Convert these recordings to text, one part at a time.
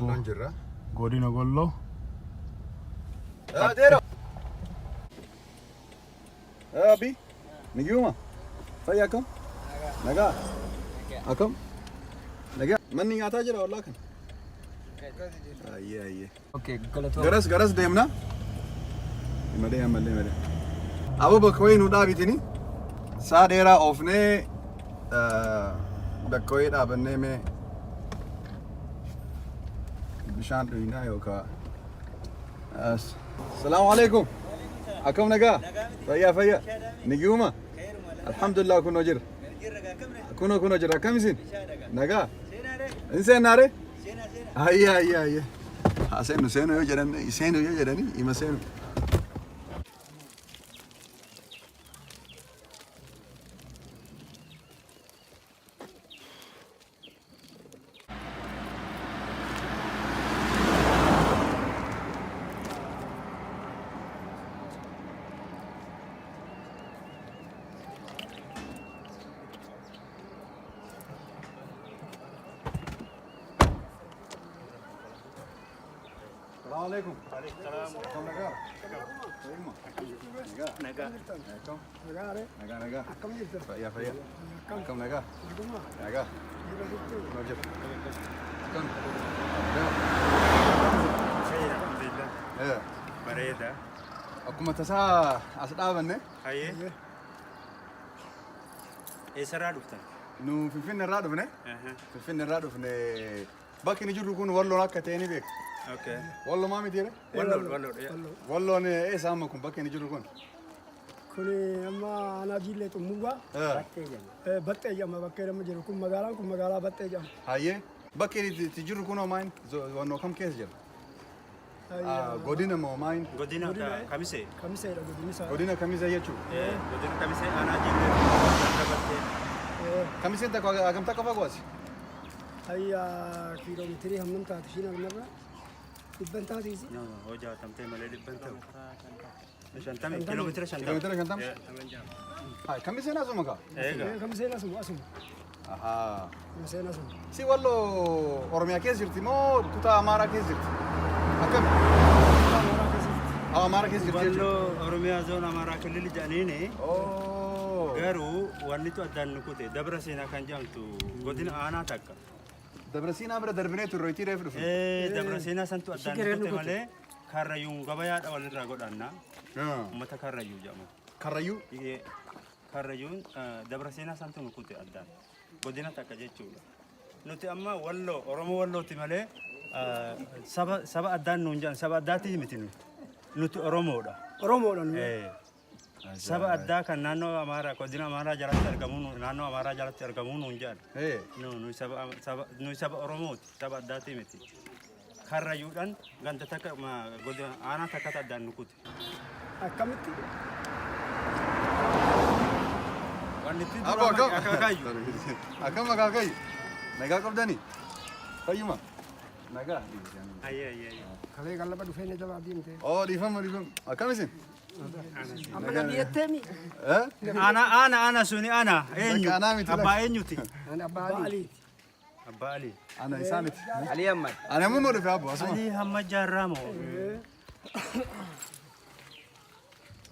Walloon jirra. Godina Golloo. Adeero. Abi, naguma. Fayyaa akkam? Nagaa. Akkam? Nagaa. Manni nyaataa jira wallaa kan. Ayyee ayyee. Okay, galatooma. Garas garas deemna. Malee ammallee malee. Aboo bakka wayii nu dhaabitini. Saa dheeraa oofnee bakka wayii dhaabannee mee bishaan dhugnaa yookaan as. Salaamu alaikum. Akkam nagaa? Fayyaa fayyaa. Naguma. Alhamdulillah kunoo jira. Kunoo kunoo jira. Akkam isin? Nagaa? Hin seennaare? Ayya ayya ayya. Haa seenu seenu yoo jedhan seenu yoo jedhani ima seenu. Salaamu alaikum. Akkam nagaa? Fayyuma? Nagaa. Nagaa. Akkam? Nagaare. Nagaa nagaa. Akkam jirta? Fayyaa fayyaa. Akkam? Akkam nagaa? Naguma. Nagaa. Jira jirtu. Kunoo jira. Akkam? Nagaa. Alhamdulillah. Eh, Bareeda. Akkuma tasaa as dhaabanne Hayyee. Eessarraa dhuftan? nu Finfinne irraa dhufne. Finfinne irraa dhufne bakki inni jirru kun walloon akka ta'e ni beeka. Okay. Wallomaa miti jedhe? Walloodha walloodha. Walloon eessa amma kun bakki inni jiru kun? Kuni amma aanaa Jiillee Xummuugaa. Eh, Baxxee jedhama bakkee amma jiru kun magaalaan kun magaalaa Baxxee jedhama. Hayyee bakki inni itti jiru kun hoomaan wannoo kam keessa jira? Ah, Godina moo maayin? Godina Kamisee. Kamiseedha godinni isaa. Godina Kamisee jechuudha. Godina Kamisee aanaa Jiillee Xummuugaa Baxxee. Kamiseen takka hagam takka fagoo asi? Hayya kiiloomeetirii hammam taate ishiin almarra? Dhibban taatiisi? No, hojaatamtee malee dhibban ta'u. Shantamii kiiloomeetira shantama. Kiiloomeetira shantama? Hai, Kamiseen asuma kaa? Eega. Kamiseen asuma asuma. Ahaa. Kamiseen asuma. Si walloo Oromiyaa keessa jirti moo kutaa Amaaraa keessa jirti? Akkami? Amaaraa keessatti. Ah, Amaaraa keessa jirti jechuudha. Walloo Oromiyaa zoon Amaaraa kilil jedhaniini Oh. garuu wannitu addaan nu kute Dabra Seenaa kan jedhamtu godina aanaa takka. Dabra Siinaa bira darbinee turre itti reef dhufe. Dabra Seenaa santu addaan nu kute malee Karrayyuun gabayaadha walirraa godhanna. Uummata Karrayyuu jedhamu. Karrayyuu. Karrayyuun Dabra Seenaa santu nu kute addaan. Godina takka jechuudha. Nuti amma walloo Oromoo wallooti malee saba saba addaan nuun jedhan saba addaati miti nuti. Nuti Oromoodha. Oromoodha nu. Saba addaa kan naannoo Amaaraa godina Amaaraa jalatti argamu naannoo Amaaraa jalatti argamu nuun jedhan. Nu saba saba nu saba Oromooti saba addaati miti. Karrayyuudhaan ganda takka godina aanaa takkatti addaan nu kute. Akkamitti? Wanni itti Abbo dura akkam? akaakaayyu. Akkam akaakayyu? Nagaa qabdanii? Fayyuma? Nagaa. Ayyee ayyee ayyee. Kalee qallaba dhufee na jalaa deemte. Oh, dhiifama dhiifama. Akkam isin? Amma na biyyattee Eh? Ana ana ana suni ana eenyu? Bakka anaa miti Abbaa eenyuti? Ani abbaa Aliiti. Abbaa Ali. Ana isaaniti. Ali Ahmad. Ani ammuma dhufe abbo asuma. Ali hamma jaarraa moo?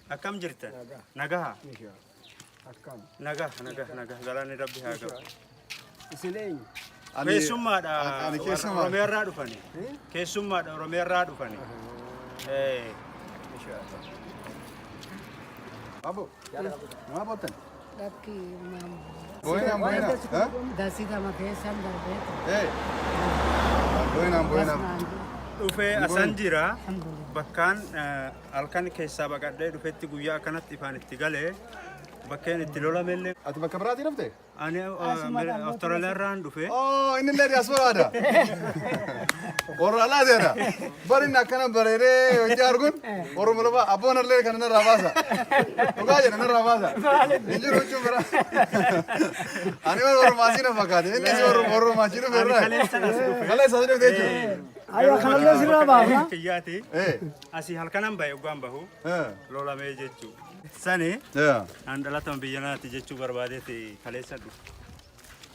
Akkam jirtan? Nagaha. Akkam. Nagaha nagaha nagaha galaanni rabbi haa gahu. Isin eenyu? Ani- Keessummaadha. Ani keessummaa. Oromiyaarraa dhufani. Keessummaadha Oromiyaarraa dhufani. Abbo. Maa boottan? Lakki Booyinaan booyinaan. Eh? dasitama keessan darbee Eh. Booyinaan booyinaan. Dhufee asan jira. Bakkaan halkan keessaa baqadhee dhufetti guyyaa akkanatti ifaan itti galee bakkeen itti lolamellee Ati bakka biraatii dhufte? ani Awustiraaliyaarraan dhufe. Oh, inni illee diyaasporaadha. Warra alaateedha. Bari inni akkana bareedee hojii arguun Oromoo lafa abboon illee kana narraa baasa. Dhugaa jedha narraa baasa. Hin jiru jechuun bira. Ani warra Oromoo asii na fakkaate. Inni si warra Oromoo achii dhufe irraa. Kaleessa as dhufe. Kaleessa asii dhufte jechuudha. Ayya kanallee sirraa baafna. Kiyyaati. Eh. Asii halkanan bahe dhugaan bahu Eh. lolamee jechuu. Sani Yeah. an dhalatama biyya naati jechuu barbaadeeti kaleessa dhufe.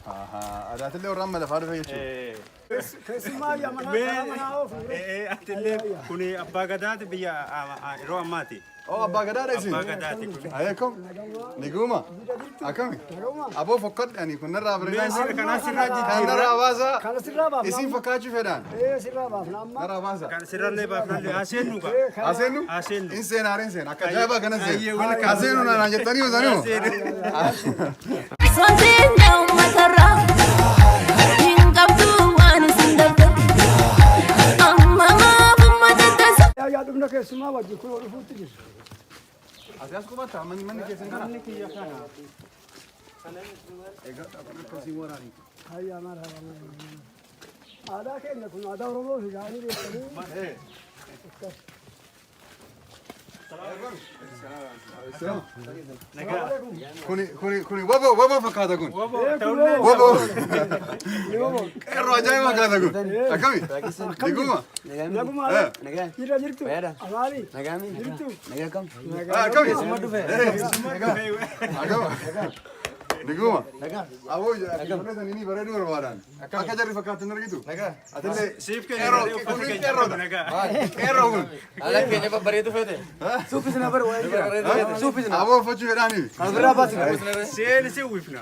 Adaatillee warra amma lafaa dhufe jechuudha. Keessumaa yaa manaa karaa manaa oofu. Atillee kuni abbaa gadaati biyya yeroo ammaati. Oo, abbaa gadaadha isin. Abbaa gadaati kun. Ayeekum. Niguma. Akkami? Aboo fokkadhe ani kun narraa bareedaa. Kanaa sirraa Kan jijjiirra. narraa baasaa. Kana sirraa baafna. Isin fakkaachuu fedhaan. Ee, sirraa baafna amma. Narraa baasaa. Kan sirrallee baafnallee haaseennu gaa. Aseennu? Haaseennu. In seenaa in seena. Akka ajaa'ibaa kana Ayyee, seena. welcome. Aseennu naanaan jettanii osoo. Sonteen uummatarraa hin qabdu waan isin dabdu. Amma maaf uummata tasa. Yaa yaa, dhumna keessumaa wajjin kun dhufuutti jira. Ati as qubatta manni keessan kana? Manni kiyya kana. Egaa akkasii waraani. Hayyaa marhaba marhaba. Aadaa keenya kun aadaa Oromoo fi gaarii beekanii. Kuni waboo waboo fakkaata kun. Waboo. Qeerroo ajaa'iba fakkaata kun. Akkami? Niguma. Naguma jira jirtu. Amaali. Jirtu. Akkami? Akkama? Niguma. Aboo ijoollee sanii bareeduu barbaadan. Akka jarri fakkaatan argitu. Atillee Siif keenya qeerroo uffata kun keenya qeerroodha. nagaa. Qeerroo kun. Haala keenya babbareedu feete. Suuffisna bara waa'ee jira. Suuffisna. Aboo uffachuu fedhaanii. Kan ofirraa baasna. Seeni si uwwifna.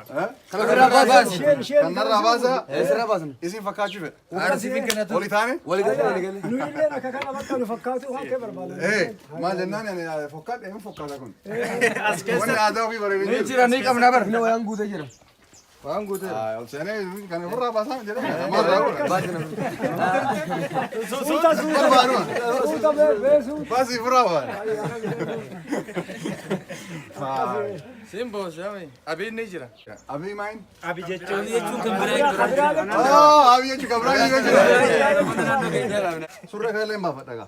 Kan ofirraa baasna. Isheen isheen. Kan narraa baasaa. Sirraa baasna. Isin fakkaachuu fedha. Aarsiif hin kennatu. Walii taane? Walii galee walii galee. Nu illee akka kana bakka nu fakkaatu waan kee barbaada. Ee, maal jennaan ani fokkadhe hin fokkata kun. As keessa Wanni aadaa ofii bareedee Ni jiru. jira, ni qabna bara. Waan guutee jira. Waan guutee jira. Ol seenee kan ofirraa baasaa jedhama. Maal raawwata? Baasna. Suuta suuta. Barbaaduma. Suuta bee suuta. Baasii ofirraa baana. Simbo shami. Abiin ni jira. Abii maayin? Abi jechuun Oo, abii jechuun kabraa jechuudha. Surree kana illee hin baafadha gaa.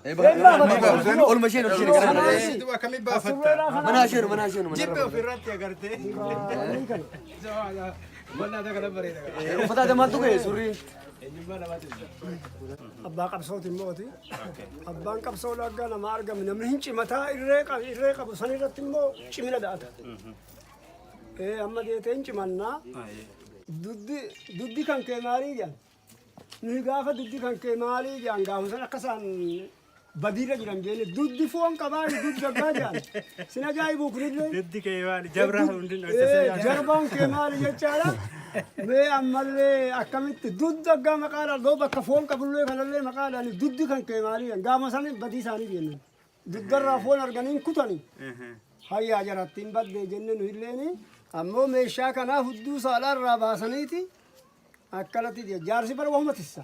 Olma isheen ol isheen. Duba akkamii baafatta? Mana isheenu mana isheenu. Jibbe ofirratti agartee. Uffata aadaa maaltu ga'e surrii? Abbaa qabsooti immooti. Abbaan qabsoo dhaggaa nama argame namni hin cimataa irree qabu san irratti immoo cimina da'ata. Ee, amma deetee hin cimannaa. Duddi duddi kan kee maalii jedhan. Nuyi gaafa duddi kan kee maalii jedhan gaafa san akka isaan badiirra jiran jeeni duddi foon qabaa duddi gaggaa jedhan. Sin ajaa'ibuu kunillee. Diddi kee maali? Jabra hundi Ee, jarbaan kee maali jechaadha. Mee ammallee akkamitti dudda aggaa maqaadhaan doo bakka foon qabullee kanallee maqaadhaan duddi kan kee maali jedhan gaafa san badii isaanii jennan. Duddarraa foon arganii kutanii. Hayyaa jarattiin baddee jenne nu illeeni ammoo meeshaa kanaa hudduu saalaarraa baasaniiti akkanatti jaarsi bara wahuma tissa.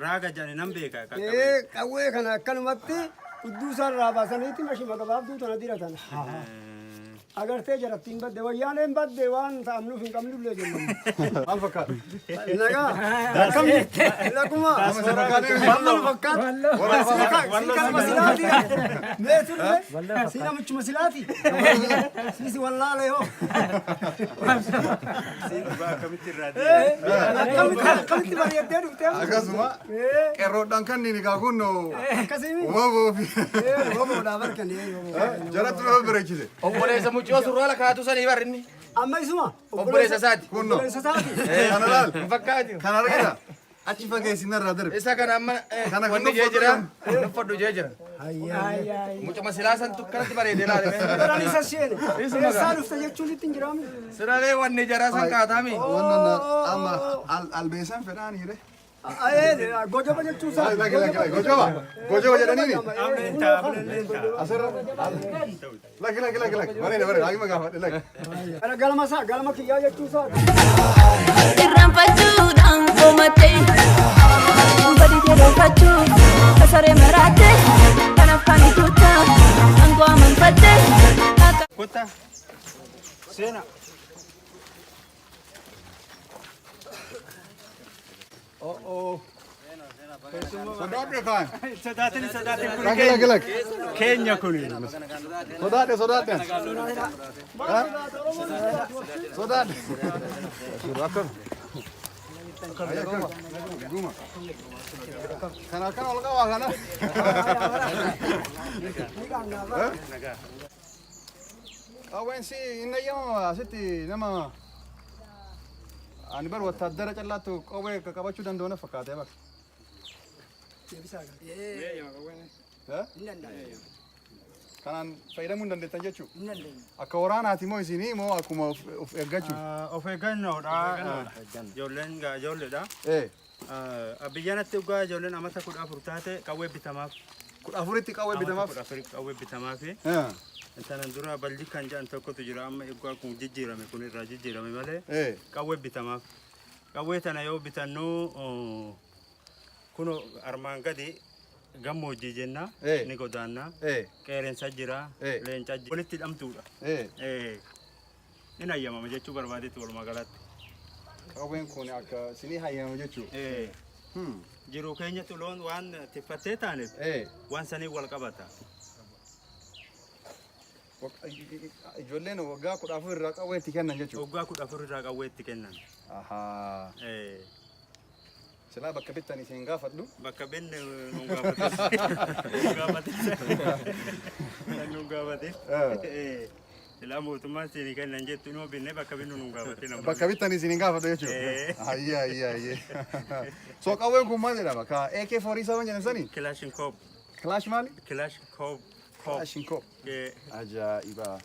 Raaga jedhani nan beeka. Ee, qawwee kana akkanumatti hudduu isaarraa baasaniiti mashima gabaabduu tana diratan. Agartee jarattiin badde wayyaaneen badde waan ta'amnuuf hin qabnullee jenna. Maal fakkaata? Nagaa akkam laguma wallo fakkaata. Sii kanuma silaati. Mee turre sii namichuma silaati. Sii wallaalee hoo. Akkamitti irraa Akkamitti akkamitti bareeddee dhuftee. Akkasuma qeerroodhaan kanneen egaa kun Akkasii. waboo fi Woboodhaa barkanii. jaratti nama bareechise. Obboleessa mucoo surraa lakaatu sanii bar inni. Amma isuma. Obboleessa isaati. Kunno. Obboleessa isaati. Kana laal. Hin fakkaatu. Kana argita. Achi fageessinarraa darbe. Isa kana amma Kana wanni kan jee jira. uffatu Uffadhu jee jira. Mucuma silaa santu kanatti bareedee laale. Baraan isa seene. Eessaa dhufte jechuun itti hin jiraamne. Siralee wanni jaraa san kaataami. Wannan amma albeessan fedhaanii. Gojoba jechuun isaa. Laki laki laki gojoba gojoba jedhaniini asirra laki laki laki laki bareeda bareeda akkuma gaafadhe laki. Galma isaa galma kiyyaa jechuu isaa. Irraanfachuudhaan komattee badii jedhanfachuu kasaree maraatte kanaaf kan tuutta aangoo amanfatte. Kottaa. Seena. Oh oh. Sodaadhe kaan. Sodaatin sodaatin kun Laki laki laki. keenya kuni. Sodaadhe sodaadhe. Sodaadhe. Akkam. Guma. Kana akkana ol qabaa kana. Qawween si hin eeyyamamu asitti nama Ani bar wattaaddara callaattu qawwee qabachuu danda'u na fakkaatee bar. Deebisaa gaa. Eh? Hin danda'amu. Kanaan fayyadamuu hin dandeettan jechuudha. Hin dandeenyu. Akka waraanaati moo isinii moo akkuma of eeggachuuf? Of eeggannoodha. Ijoolleen ijoolleedha. Eh. Biyyanatti dhugaa ijoolleen amata 14 taate qawwee bitamaaf. 14tti qawwee bitamaaf. Amata 14 qawwee bitamaafi. Eh. Sanan dura balji kan jedhan tokkotu jira, amma eeggaa kun jijjiirame, kun irraa jijjiirame malee Eh. qawwee bitamaaf. Qawwee tana yoo bitannu kuno armaan gadi gammoojjii jenna, Eh. ni godaanna. Eh. Qeerrensa jira, Eh. leenca jira. Walitti hidhamtuudha. Eh. Ni hayyamama jechuu barbaadetti walumaa galatti. Qawween kun akka isinii hayyamamu jechuudha. Eh. Jiruu keenyatti loon waan tiffattee taaneef Eh. waan sanii wal qabata. Ijoolleen waggaa 14 irraa qawwee itti kennan jechuudha. Waggaa 14 irraa qawwee itti kennan. Ahaa. Eh. Silaa bakka bittan isin gaafadhu. Bakka binne nun gaafatis. Nun gaafatis. Nun gaafatis. Eh. Eh. Silaa mootummaan siinii kennan jettu, inuma binne, bakka binnu nun gaafatin amma. Bakka bittan isin hin gaafadhu jechuudha. Eh. Ayyee, ayyee, ayyee. So qawween kun maal jedhama? Ka AK-47 jedhan sanii? Kilaashinkoob. Kilaash maali? Kilaashinkoob. Kilaashinkoob. Eh. Ajaa'iba.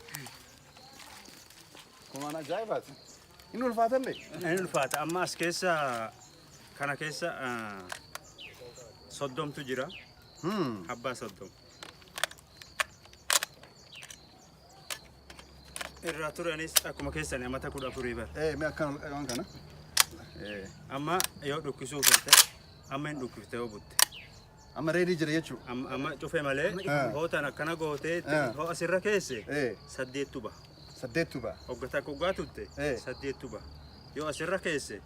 Kun waan ajaa'ibaati. Inni ulfaatallee. Inni ulfaata. Amma as keessa kana keessa 30tu jira. Abbaa 30. Irraa turanis akkuma keessan amata 14 bara. Eh, mee akkana waan kana. Eh, Amma yoo dhukkisuu feete amma hin dhukkifte yoo butte. Amma ready jira jechuudha. Amma cufe malee hootan akkana gootee hoo asirra keesse saddeettu baha. Saddeettu ba'a. Hogga takka hoggaa tutte saddeettu baha. Yoo asirra keesse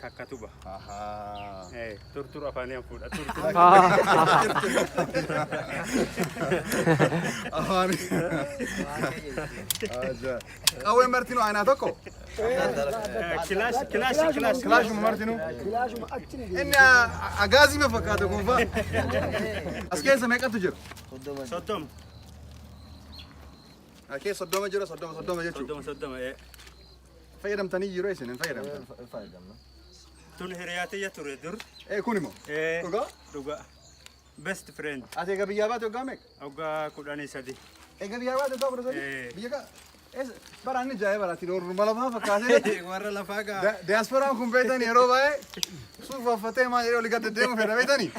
takkatu baha. Ahaa. Turtur afaanii an fuudha. Turtur. Afaan. Ajaa. Qawween martinuu aanaa tokko? Kilaash, kilaash, kilaash. Kilaashuma martinuu? Kilaashuma achi ni Inni agaazii ma fakkaata kun fa'a. As keessa meeqatu jira? 30. As keessa 30 jira, 30 30 jechuudha. 30 30. Fayyadamtanii yeroo isin hin fayyadamtan? Tun hiriyaa tiyya ture dur. Eh, kun immoo? Eh. Dhugaa? Dhugaa. Best friend. Ati egaa biyyaa baate waggaa meeqa? Waggaa 13. Egaa biyyaa baate waggaa 13? Eh. Biyya ka eessa bara inni jaa'ee bara ati orma lafaa fakkaatee. Warra lafaa gaa. Diyaaspooraan kun beektan yeroo baay'ee suufa uffatee maal jedhee olii gad deddeemu fedha beektanii?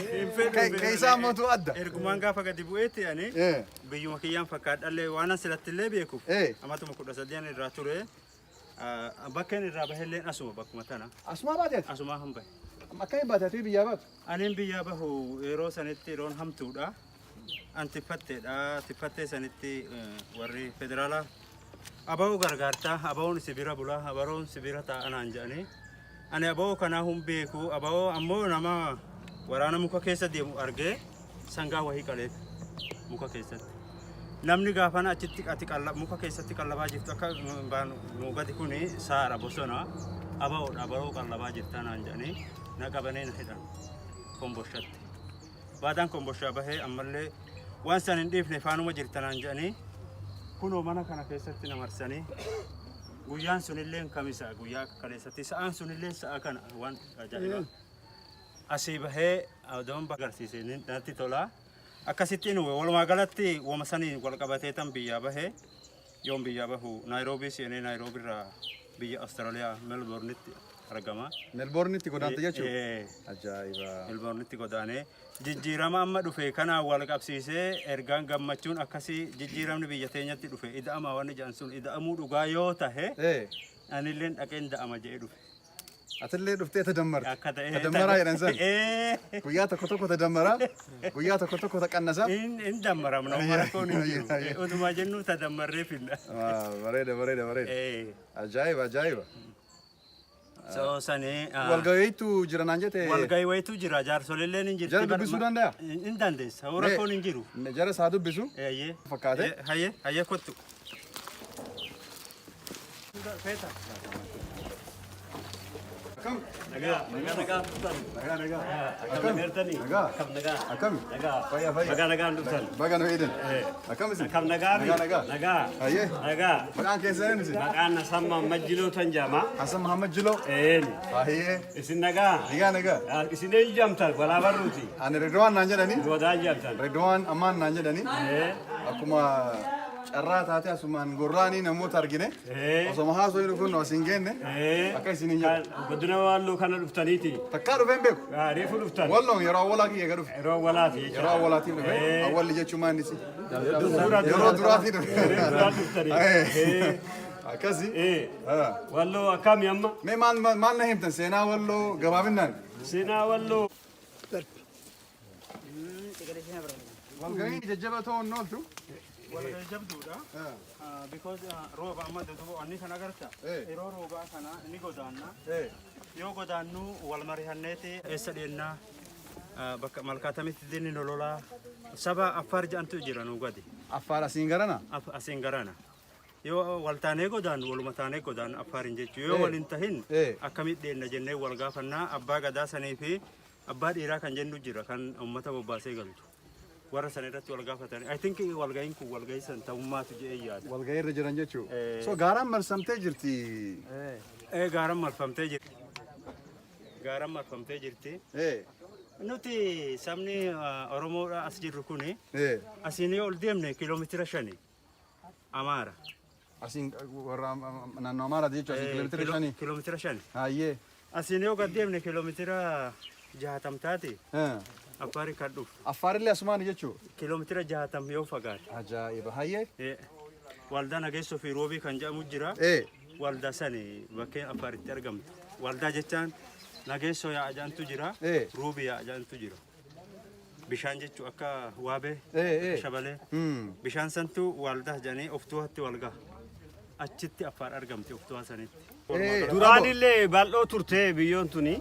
Keessaa mootu adda. Ergumaan gaafa gadi bu'eetti ani biyyuma kiyyaan fakkaadhallee waan an silatti illee beekuuf amatuma 13 irraa ture. Bakkeen irraa bahelleen asuma bakkuma tana. Asumaa baate ati? Asumaa han bahe. Akkamiin baate ati biyyaa baatu? Anin biyyaa bahu yeroo sanitti yeroon hamtuudha. An tiffatteedha. Tiffattee sanitti warri federaalaa aba'oo gargaartaa, aba'oon si bira bulaa, aba'oon si bira taa'anaan jedhanii. Ani aba'oo kanaa hun beeku, aba'oo ammoo nama waraana muka keessa deemu argee sangaa wahii qaleef muka keessatti. Namni gaafana achitti ati muka keessatti qallabaa jirtu akka nu gadi kuni saara bosona aba'oodha, aba'oo qallabaa jirtaa naan jedhanii na qabanii na hidhan komboshatti. Baadaan komboshaa bahee ammallee waan san hin dhiifne faanuma jirta naan jedhanii kunoo mana kana keessatti na marsanii, guyyaan sunillee kamisa, guyyaa akka kaleessatti, sa'aan sunillee sa'a kana, waan ajaa'ibaa. Asii bahee odoon agarsiise natti tola. Akkasittiin walumaa galatti wama saniin wal qabatee tan biyyaa bahee, yoon biyyaa bahu Naayiroobii seenee, Naayiroobii irraa biyya Awustiraaliyaa Melbournitti argama. Melbournitti godaante jechuudha? Eh. Ajaa'iba. Melbournitti godaanee jijjiirama amma dhufe kanaan wal qabsiisee ergaan gammachuun akkasii jijjiiramni biyya teenyatti dhufe ida'ama wanni jedhan sun ida'amuu dhugaa yoo tahe anilleen dhaqeen da'ama jedhee dhufe. Atillee dhuftee tadammarte. Akka ta'e. Tadammaraa jedhan san. Eh. Guyyaa tokko tokko tadammaraa, guyyaa tokko tokko taqannasaa. In dammaramna, rakkoon hin jiru. Utuma jennu tadammarree finna. Bareeda, bareeda, bareeda. Eh. Ajaa'iba, ajaa'iba. So sanii. Walga'iitu jira naan jette. Walgahii wayitu jira, jaarsolilleen hin jirti. Jara dubbisuu danda'a? Hin dandeessa. Hoo rakkoon hin jiru. Jara isaa dubbisu. Eeyyee. Fakkaate. Hayyee, hayyee, kottu. Feeta. Akkam? Nagaa, nagaa. Nagaa, nagaa. Akkam? Nagaa. Nagaa. Akkam? Nagaa. Fayyaa, fayyaa. Baga nagaan dhuftan. Baga nu eedan. Akkam isin? Akkam nagaa fi? Nagaa, nagaa. Nagaa. Hayyee. Nagaa. Maqaan keessan eenyu isin? Maqaan Hasan Mahammad Jiloo tan jedhama. Hasan Mahammad Jiloo. Eeni. Hayyee. Isin nagaa. Nagaa, nagaa. Isin eenyu jedhamtan? Walaa barruuti. Ani Ridwaan naan jedhani. Godaan jedhamtan. Ridwaan Amaan naan jedhani. Akkuma carraa taatee asumaan gorraanii namoota argine. Osoma haasoo kun as hin geenne. Akka isin hin jedhu. Godina Walloo kana dhuftaniiti. Takkaa dhufee hin beeku. Reefu dhuftan. Walloon yeroo awwalaa kiyya ga dhufe. Yeroo awwalaati jechuudha. Yeroo awwalaatiif dhufe. Awwalli jechuun maal inni? Yeroo duraatii dhufe. Yeroo duraa dhuftanii. Akkasi. Walloo akkami amma? Mee maal maal na himtan seenaa Walloo gabaabinaan? Seenaa Walloo. Walgahiin jajjaba ta'uun ooltu. Walgahii jabduudha. Because rooba amma duduba onni kan agarta. Yeroo roobaa kana ni godaanna. Yoo godaannu wal mari'anneeti eessa dheennaa bakka malkaatamitti dinni lololaa saba Affaar jedhantu jira nuu gadi. Affaar asiin garana? Asiin garana. Yoo wal taanee godaannu waluma taanee godaannu Affaariin jechuudha. Yoo wal hin tahin akkamitti dheenna jennee wal gaafannaa abbaa gadaa sanii fi abbaa dhiiraa kan jennu jira kan uummata bobbaasee galchu. Warra sana irratti wal gaafatanii. I think walgahiin kun walgahii san ta'ummaatu jedhee yaada. Walgahii irra jiran jechuudha. So gaaraan marsamtee jirti. Gaaraan marfamtee jirti. Gaaraan marfamtee jirti. Nuti sabni Oromoodha as jirru kuni asiin yoo ol deemne kiiloomeetira 5 Amaara. Asiin warra naannoo Amaaraati jechuudha, asiin kiiloomeetira 5. Kiiloomeetira 5. Hayyee. Asiin yoo gad deemne kiiloomeetira 60 taate Affaari kan dhufu. Affaarillee asumaani jechuudha. Kiiloomeetira 60 yoo fagaate. Ajaa'iba. Hayyee. Waldaa Nageessoo fi Roobii kan jedhamu jira. Waldaa sani bakkeen Affaaritti argamtu. Waldaa jechaan Nageessoo yaa'a jedhantu jira. Roobii yaa'a jedhantu jira. Bishaan jechuun akka waabee, shabalee. Bishaan santu waldaa jedhanii of tu'atti wal gaha. Achitti Affaar argamti of tu'aa sanitti. Duraanillee bal'oo turte biyyoon tuni.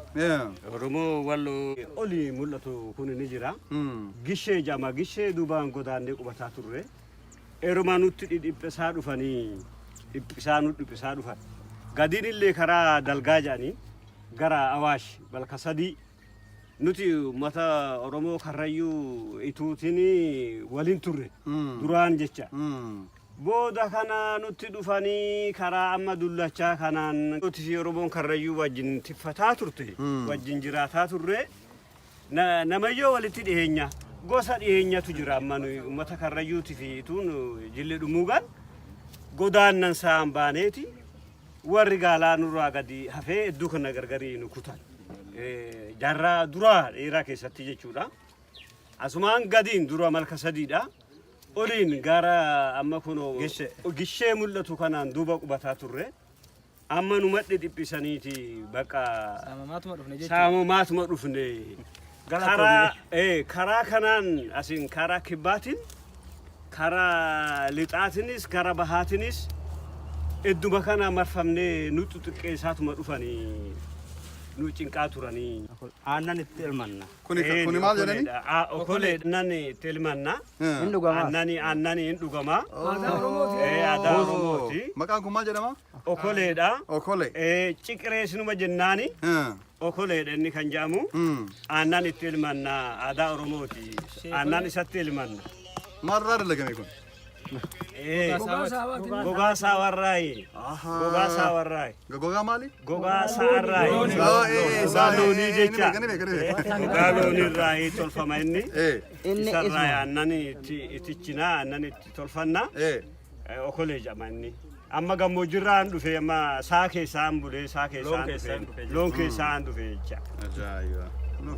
Oromoo Walloo olii mul'atu kun ni jira. Gishee jedhama. Gishee duubaan godaannee qubataa turre. Eerumaa nutti dhidhiphisaa dhufanii dhiphisaa nu dhiphisaa dhufan. Gadiin illee karaa dalgaa jedhanii gara Awaash balka sadii nuti uummata Oromoo Karrayyuu Ituutiin waliin turre duraan jecha. Booda kana nutti dhufanii karaa amma dullachaa kanaan nuti Oromoon Karrayyuu wajjin tiffataa turte, wajjin jiraataa turre, namayyoo walitti dhiyeenya gosa dhiyeenyatu jira. Amma nuyi uummata Karrayyuutii fi Ituun jilli dhumuugaan godaannan sa'aan baaneeti warri gaalaa nurraa gadi hafee iddoo kana gargarii nu kutan. Jaarraa duraa dheeraa keessatti jechuudha. Asumaan gadiin dura malka sadiidha. Oliin gaara amma kunoo Gishee mul'atu kanaan duuba qubataa turre. Amma nu madde dhiphisaniiti bakka Saamamaatuma dhufne jechuudha. Saamamaatuma dhufne. Karaa kanaan asin karaa kibbaatiin, karaa lixaatinis, karaa bahaatinis idduma kana marfamnee nu xixiqqeessaatuma dhufanii nu cinqaa turanii. Aannan itti elmanna. Kuni maal jedhani? Okolee aannan itti elmanna. Hin dhugamaa. Aannan hin dhugamaa. Aadaa Oromooti. Aadaa Oromooti. Maqaan kun maal jedhama? Okoleedha. Okolee. Ciqiree sinuma jennaani. Okoleedha inni kan jedhamu. Aannan itti elmanna, aadaa Oromooti. Aannan isatti elmanna. Maalirraa dalagame kun? Gogaa saawarraayi. Gogaa saawarraayi. Gogaa maali? Gogaa sa'arraayi. Gogaa loonii jecha. Gogaa looniirraayi tolfama inni. Inni Isarraa isuma. Aannan itti itichinaa, aannan itti tolfanna. Okolee jedhama inni. Amma gammoojjiirraan dhufe, amma saa keessaan bulee saa keessaan dhufe. Loon keessaan dhufe jecha. Ajaa'iba.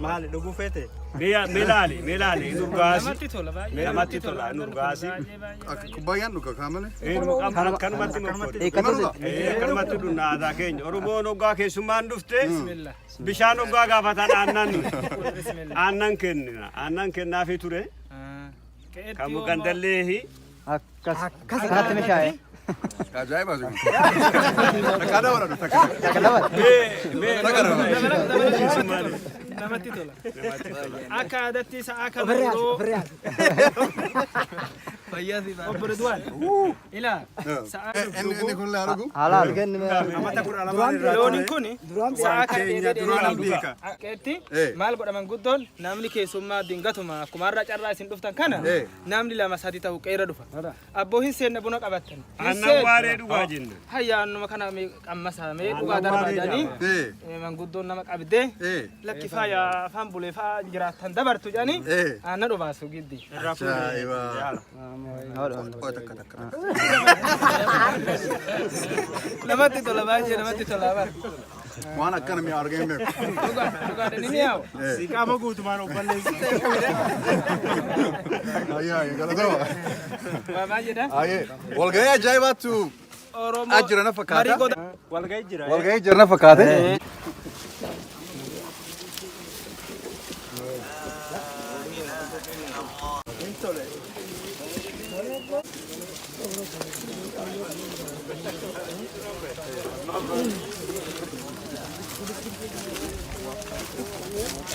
Maali dhuguu feete? Mee laali, mee laali, inni urgaasi. Namatti tola baay'ee. Namatti tola inni urgaasi. Akka kubbayyaan dhuga kaamale? Akkanumatti mokkori. Akkanumatti dhunna, aadaa keenya. Oromoon hoggaa keessummaan dhufte bishaan hoggaa gaafatan aannan aannan kennina. Aannan kennaafii ture. Kan gandallee Akkas. Akkas kanatti meeshaa. Ajaa'iba kun. Takka dabala takka. Takka dabala. Mee Takka dabala. Namatti tola. Akka aadaatti sa'a kana Ofirraa yeroo ofirraa. Fayyaa si ta'a. Obbo Ridwaan. Ilaa. Sa'a Inni kun laa dhugu. Halaal. Amata 12 irraa Looniin kun sa'a kan keenya duraan hin beeka. Qeetti maal godhaman guddoon namni keessummaa dingatuma akkuma har'a carraa isin dhuftan kana namni lama sadi ta'u qeera dhufa. Abboo hin seenne buna qabattan. Hin Aannan seenne. waaree dhugaa jenna. Hayya annuma kana mee qammasaa mee dhugaa darbaa jedhanii manguddoon nama qabdee lakki faaya afaan bulee fa'aa jiraattan dabartu jedhanii aannan dhubaasu giddi. Ajaa'iba. Qoy takka takka. Namatti tola baay'ee namatti tola bara. Waan akkana mi'a argee hin beeku. Dhugaa dhugaa ni mi'aawa. Si qaama guutumaan obballeessi. Ayyee ayyee galatoomaa. Waa baay'eedha. Ayyee walgahii ajaa'ibaatu Oromoo ajjira na fakkaata. marii goda. Walgahii jira. Walgahii jira na fakkaate.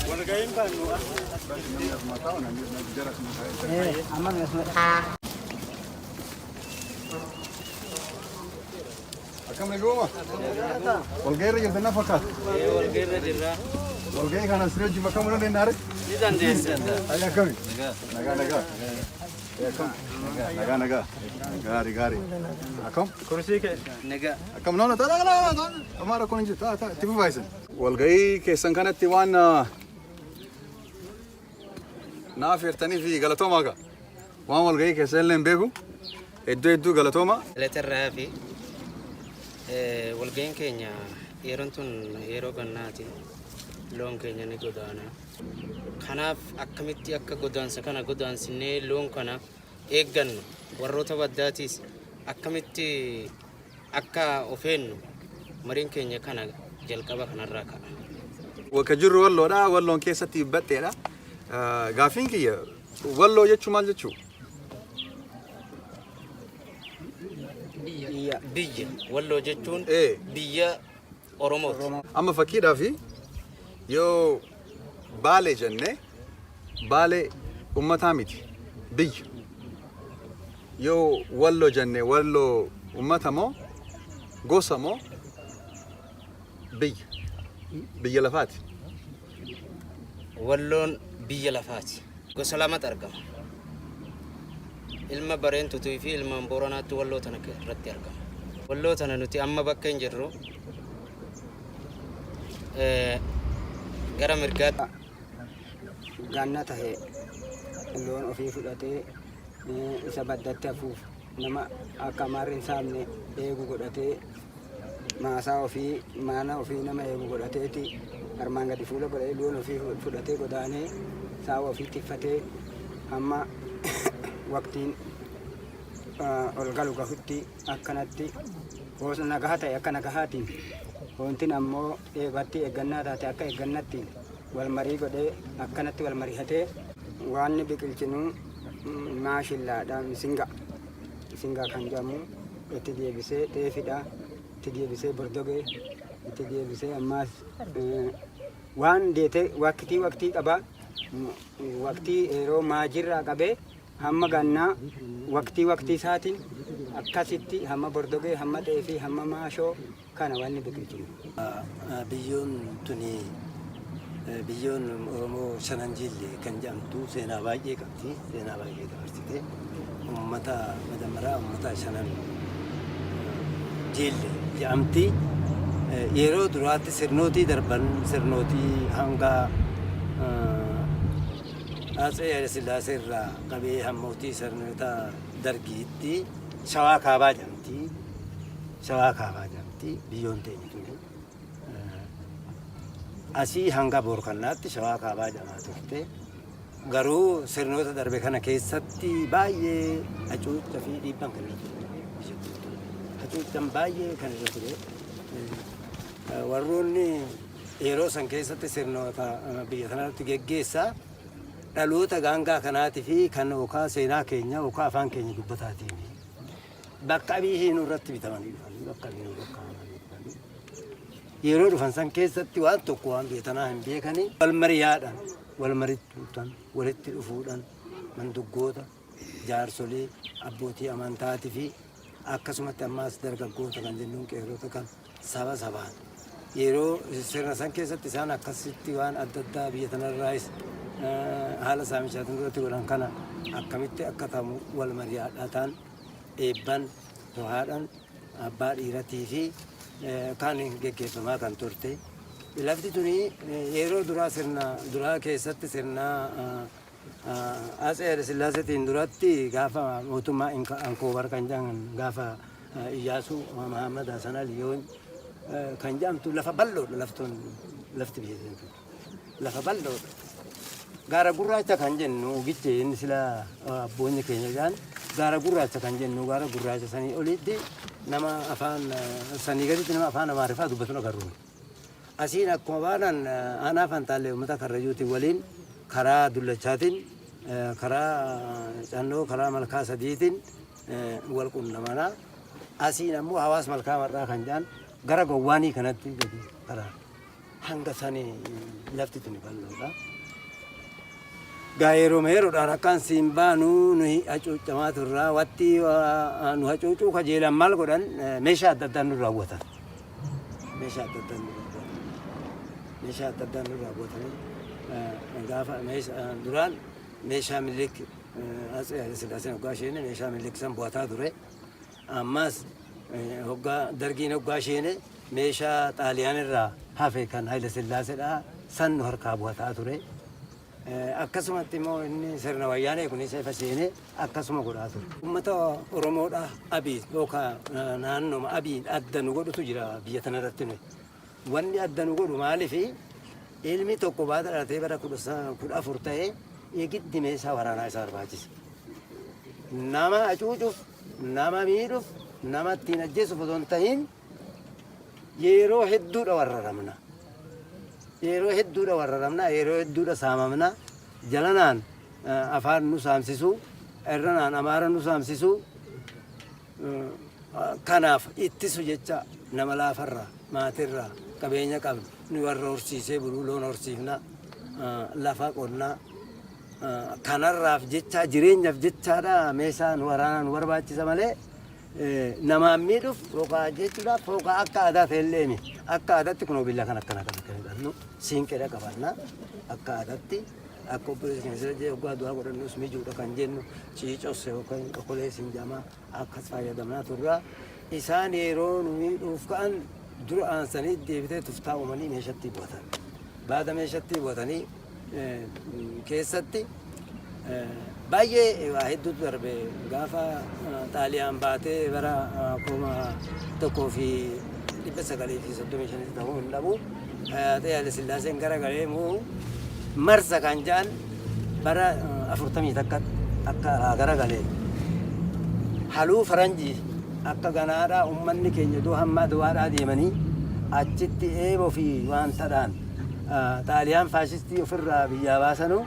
Walgahiin baanu. Akkam naguma? Walgahii irra jirtan na fakkaata. Walgahii irra jirra. Walgahii kana siree wajjin bakka mul'anne naare? Ni dandeessa. Ayyee akkami? Nagaa nagaa. Akkam? Nagaa nagaa. Gaarii gaarii. Akkam? Kursii kee. Nagaa. Akkam noona ta'a ta'a ta'a. Amma rakkoon hin jiru ta'a ta'a itti fufaa isin. Walgahii keessan kanatti waan naaf eertanii fi galatoomaa gaa. Waan walgahii keessa illee hin beeku. Hedduu hedduu galatooma. Galatarraa fi walgahiin keenya yeroon tun yeroo gannaati. Loon keenya ni godaana. Kanaaf akkamitti akka godaansa kana godaansinnee loon kana eeggannu warroota baddaatiis akkamitti akka of eennu mariin keenya kana jalqaba kanarraa ka'a. Bakka jirru Walloodha. Walloon keessatti baxxeedha. Gaaffiin kiyya Walloo jechuun maal jechuu? Biyya. Biyya. Walloo jechuun biyya Oromooti. Amma fakkiidhaaf yoo Baalee jenne Baalee ummataa miti biyya. Yoo Walloo jenne Walloo ummata moo gosa moo biyya? Biyya lafaati. Walloon biyya lafaati. Gosa lamatu argama. Ilma Bareentutuu fi ilmaan Booranaatti Walloo tana irratti argama. Walloo tana nuti amma bakka hin jirru gara mirgaatti. Ganna tahe loon ofii fudhatee isa baddatti hafuuf nama akka amaarri hin saamne eegu godhatee maasaa ofii maana ofii nama eegu godhateeti armaan gadi fuula godhatee loon ofii fudhatee godaanee saawa ofii tikfatee hamma waqtiin ol galu gahutti akkanatti hoos nagaha ta'e akka nagahaatiin hoontin ammoo eegatti eeggannaa taate akka eeggannattiin wal marii godhee akkanatti wal marihatee waanni biqilchinu maashillaadha misinga misingaa kan jedhamu itti deebisee xeefidha itti deebisee bordogee itti deebisee ammaas waan deete waqtii waqtii qaba waqtii yeroo maajirraa qabee hamma gannaa waqtii waqtii isaatiin akkasitti hamma bordogee hamma xeefii hamma maashoo kana wanni biqilchinu. Biyyoon tuni biyyoon Oromoo Shanan Jiille kan jedhamtu seenaa baay'ee qabdi. Seenaa baay'ee dabarsite. Uummata majammaraa uummata Shanan Jiille jedhamti. Yeroo duraatti sirnootii darban sirnootii hanga Atsee Haayile Sillaasee irraa qabee hammootii sirnoota Dargiitti Shawaa Kaabaa jedhamti. Shawaa Kaabaa jedhamti biyyoon teenya tuni. Asii hanga Boorkannaatti Shawaa Kaabaa jedhamaa turte. Garuu sirnoota darbe kana keessatti baay'ee hacuucca fi dhiibbaan kan irra ture. Hacuuccan baay'ee kan irra ture. Warroonni yeroo san keessatti sirnoota biyya kanarratti geggeessaa dhaloota gaangaa kanaatii fi kan yookaan seenaa keenya yookaan afaan keenya dubbataatiin bakka abiyyii nurratti bitamanii dhufanii bakka abiyyii nurra kaa'amanii dhufanii yeroo dhufan san keessatti waan tokko waan biyya tanaa hin beekanii wal mariyaadhaan wal marittuudhaan walitti dhufuudhaan manduggoota jaarsolii abbootii amantaatii fi akkasumatti ammaas dargaggoota kan jennuun qeerrota kan saba sabaan yeroo sirna san keessatti isaan akkasitti waan adda addaa biyya tanarraayis haala saamichaatiin duratti godhan kana akkamitti akka ta'u wal mari'adhataan eebban tohaadhaan abbaa dhiiratii fi kan geggeeffamaa kan turte. Lafti tuni yeroo duraa sirna duraa keessatti sirna Atsee Haile Sillaaseetiin duratti gaafa mootummaa Ankoobar kan jedhaman gaafa Iyyaasuu Mahammad Hasan Aliyoon kan jedhamtu lafa bal'oodha laftuun lafti biyya tun lafa bal'oodha. Gaara gurraacha kan jennu giche inni sila abboonni keenya jedhan gaara gurraacha kan jennu gaara gurraacha sanii olitti nama afaan sanii gaditti nama afaan Amaariffaa dubbatu agarru. Asiin akkuma baanaan aanaa Fantaallee uummata Karrayyuutiin waliin karaa Dullachaatiin karaa Cannoo karaa Malkaa Sadiitiin wal qunnamana. Asiin ammoo hawaas Malkaa Mar'aa kan jedhan gara Gowwaanii kanatti gadi karaa hanga sanii lafti tuni bal'oodha. Gaa yeroo yeroodhaan akkaan siin baanu nuyi hacuuccamaa turraa watti nu hacuucuu kajeelan maal godhan meeshaa adda addaan nurraa hawwatan. Meeshaa adda addaan nurraa hawwatan. Meeshaa adda addaan nurraa hawwatanii gaafa duraan meeshaa Minilik Atsee Haile Sillaaseen hoggaa isheene meeshaa Minilik san bu'ataa ture. Ammas hoggaa dargiin hoggaa isheene meeshaa Xaaliyaan irraa hafe kan Haile Sillaaseedha san nu harkaa bu'ataa ture. Akkasumatti immoo inni sirna wayyaanee kunis ifa seenee akkasuma godhaa ture. Uummata Oromoodha Abiy yookaan naannoma Abiy adda nu godhutu jira biyya tanarratti nuyi. Wanni adda nu godhu maalifi ilmi tokko baata dhalatee bara 14 ta'e giddi meeshaa waraanaa isa barbaachisa. Nama hacuucuuf, nama miidhuuf, nama ittiin ajjeesuuf osoo hin tahin yeroo hedduudha warraramna. Yeroo hedduudha warraramna, yeroo hedduudha saamamna. Jalanaan afaan nu saamsisuu, irranaan amaara nu saamsisuu. Kanaaf ittisu jecha nama laafarraa, maatirraa qabeenya qabnu nu warra horsiisee buluu loon horsiifna, lafa qonnaa. Kanarraaf jecha jireenyaaf jechaadha meeshaa nu waraanaa nu barbaachisa malee namaan miidhuuf yookaan ajjeechuudhaaf yookaan akka aadaa ta'ellee miti. Akka aadaatti kunoo billaa kan akkana kan akka hidhannu siinqeedha qabanna. Akka aadaatti akka obboleessa keenya sila jee hoggaa du'aa godhannus mijuudha kan jennu ciicos yookaan okolee siin jedhama akkas fayyadamnaa turra. Isaan yeroo nu miidhuuf ka'an dura aansanii deebitee tuftaa uumanii meeshatti bu'atan. Baada meeshatti bu'atanii keessatti baay'ee waa hedduutu darbe gaafa Xaaliyaan baatee bara 1935tti ta'uu hin dhabu. Haile Haayilasillaaseen gara galee moo marsa kan jedhan bara 41 akka alaa gara galee haluu faranjii akka ganaadhaa uummanni keenya iddoo hamma Aduwaadhaa deemanii achitti eeboo fi waantadhaan Xaaliyaan faashistii ofirraa biyyaa baasanu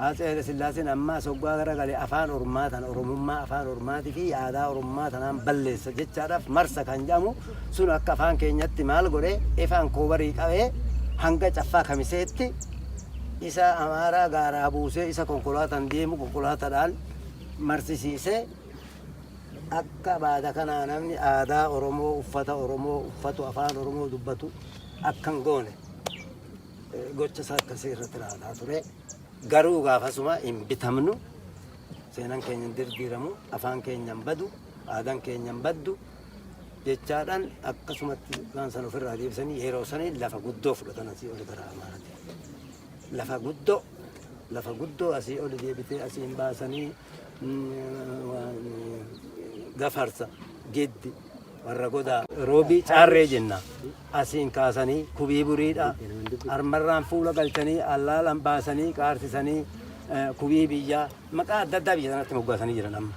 Atsee Haile Sillaaseen ammaas hoggaa gara gale afaan ormaa tana Oromummaa afaan ormaatii fi aadaa Oromummaa tanaan balleessa jechaadhaaf marsa kan jedhamu sun akka afaan keenyatti maal godhe ifaan koobarii qabee hanga caffaa kamiseetti isa Amaaraa gaaraa buusee isa konkolaataan deemu konkolaataadhaan marsisiisee akka baada kanaa namni aadaa Oromoo uffata Oromoo uffatu afaan Oromoo dubbatu akka hin goone gocha isaa akkasii irratti raawwataa ture. Garuu gaafasuma hin bitamnu seenaan keenya hin dirdiiramu afaan keenya hin badu aadaan keenya hin baddu jechaadhaan akkasumatti waan sana ofirraa deebisanii yeroo sanii lafa guddoo fudhatan asii oli gara Amaaraatti. Lafa guddoo lafa guddoo asii oli deebitee asiin baasanii gafarsa giddi warra godaa roobii caarree jenna asiin kaasanii kubii buriidha armarraan fuula galchanii allaalan baasanii qaarsisanii kubii biyyaa maqaa adda addaa biyya sanatti moggaasanii jiran amma.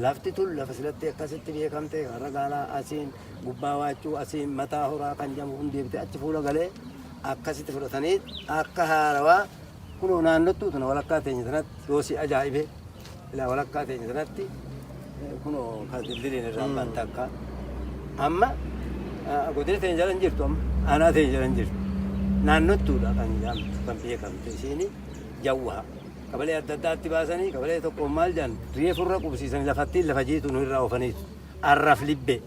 Lafti tun lafa silatti akkasitti beekamte warra gaalaa asiin gubbaa waachuu asiin mataa horaa kan jedhamu kun deebitee achi fuula galee akkasitti fudhatanii akka haarawaa kunoo naannottuu tuna walakkaa teenya tanatti yoo si ajaa'ibe ilaa walakkaa teenya tanatti kunoo kan dildiliin irraa abbaan takka amma godina teenya jala hin jirtu amma aanaa teenya jala hin jirtu naannottuudha kan jedhamtu kan beekamte isiin jawwaa. Qabalee adda addaatti baasanii qabalee tokkoon maal jedhan reefurra qubsiisanii lafattiin lafa jiitu nu irraa oofaniitu. Arraf libbee.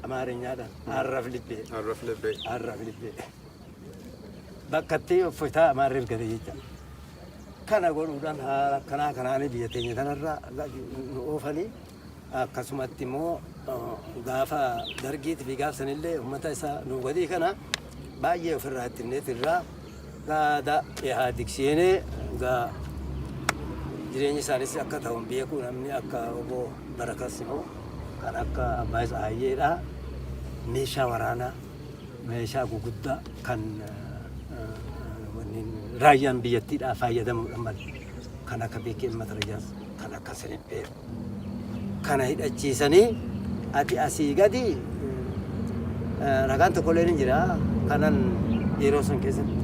Amaarinyaadhaan arraf libbee. Arraf libbee. Arraf libbee. Bakka itti uffataa amaarri ergate jecha. Kana godhuudhaan haala akkanaa kanaan biyya teenya kanarraa nu oofanii akkasumatti immoo gaafa dargiitii fi gaaf sanillee uummata isaa nu gadii kana baay'ee ofirraa ittifneet irraa gaada Ihaadig seenee gaa jireenyi isaanis akka ta'u hin beeku namni akka obbo Barakat Simuu kan akka Abbaay Tsahayyeedha meeshaa waraanaa meeshaa guguddaa kan raayyaan biyyattiidhaa fayyadamuudhaan malee kan akka BKM Matarayyaas kan akka Siripheer kana hidhachiisanii ati asii gadi ragaan tokkollee ni jira kanan yeroo san keessatti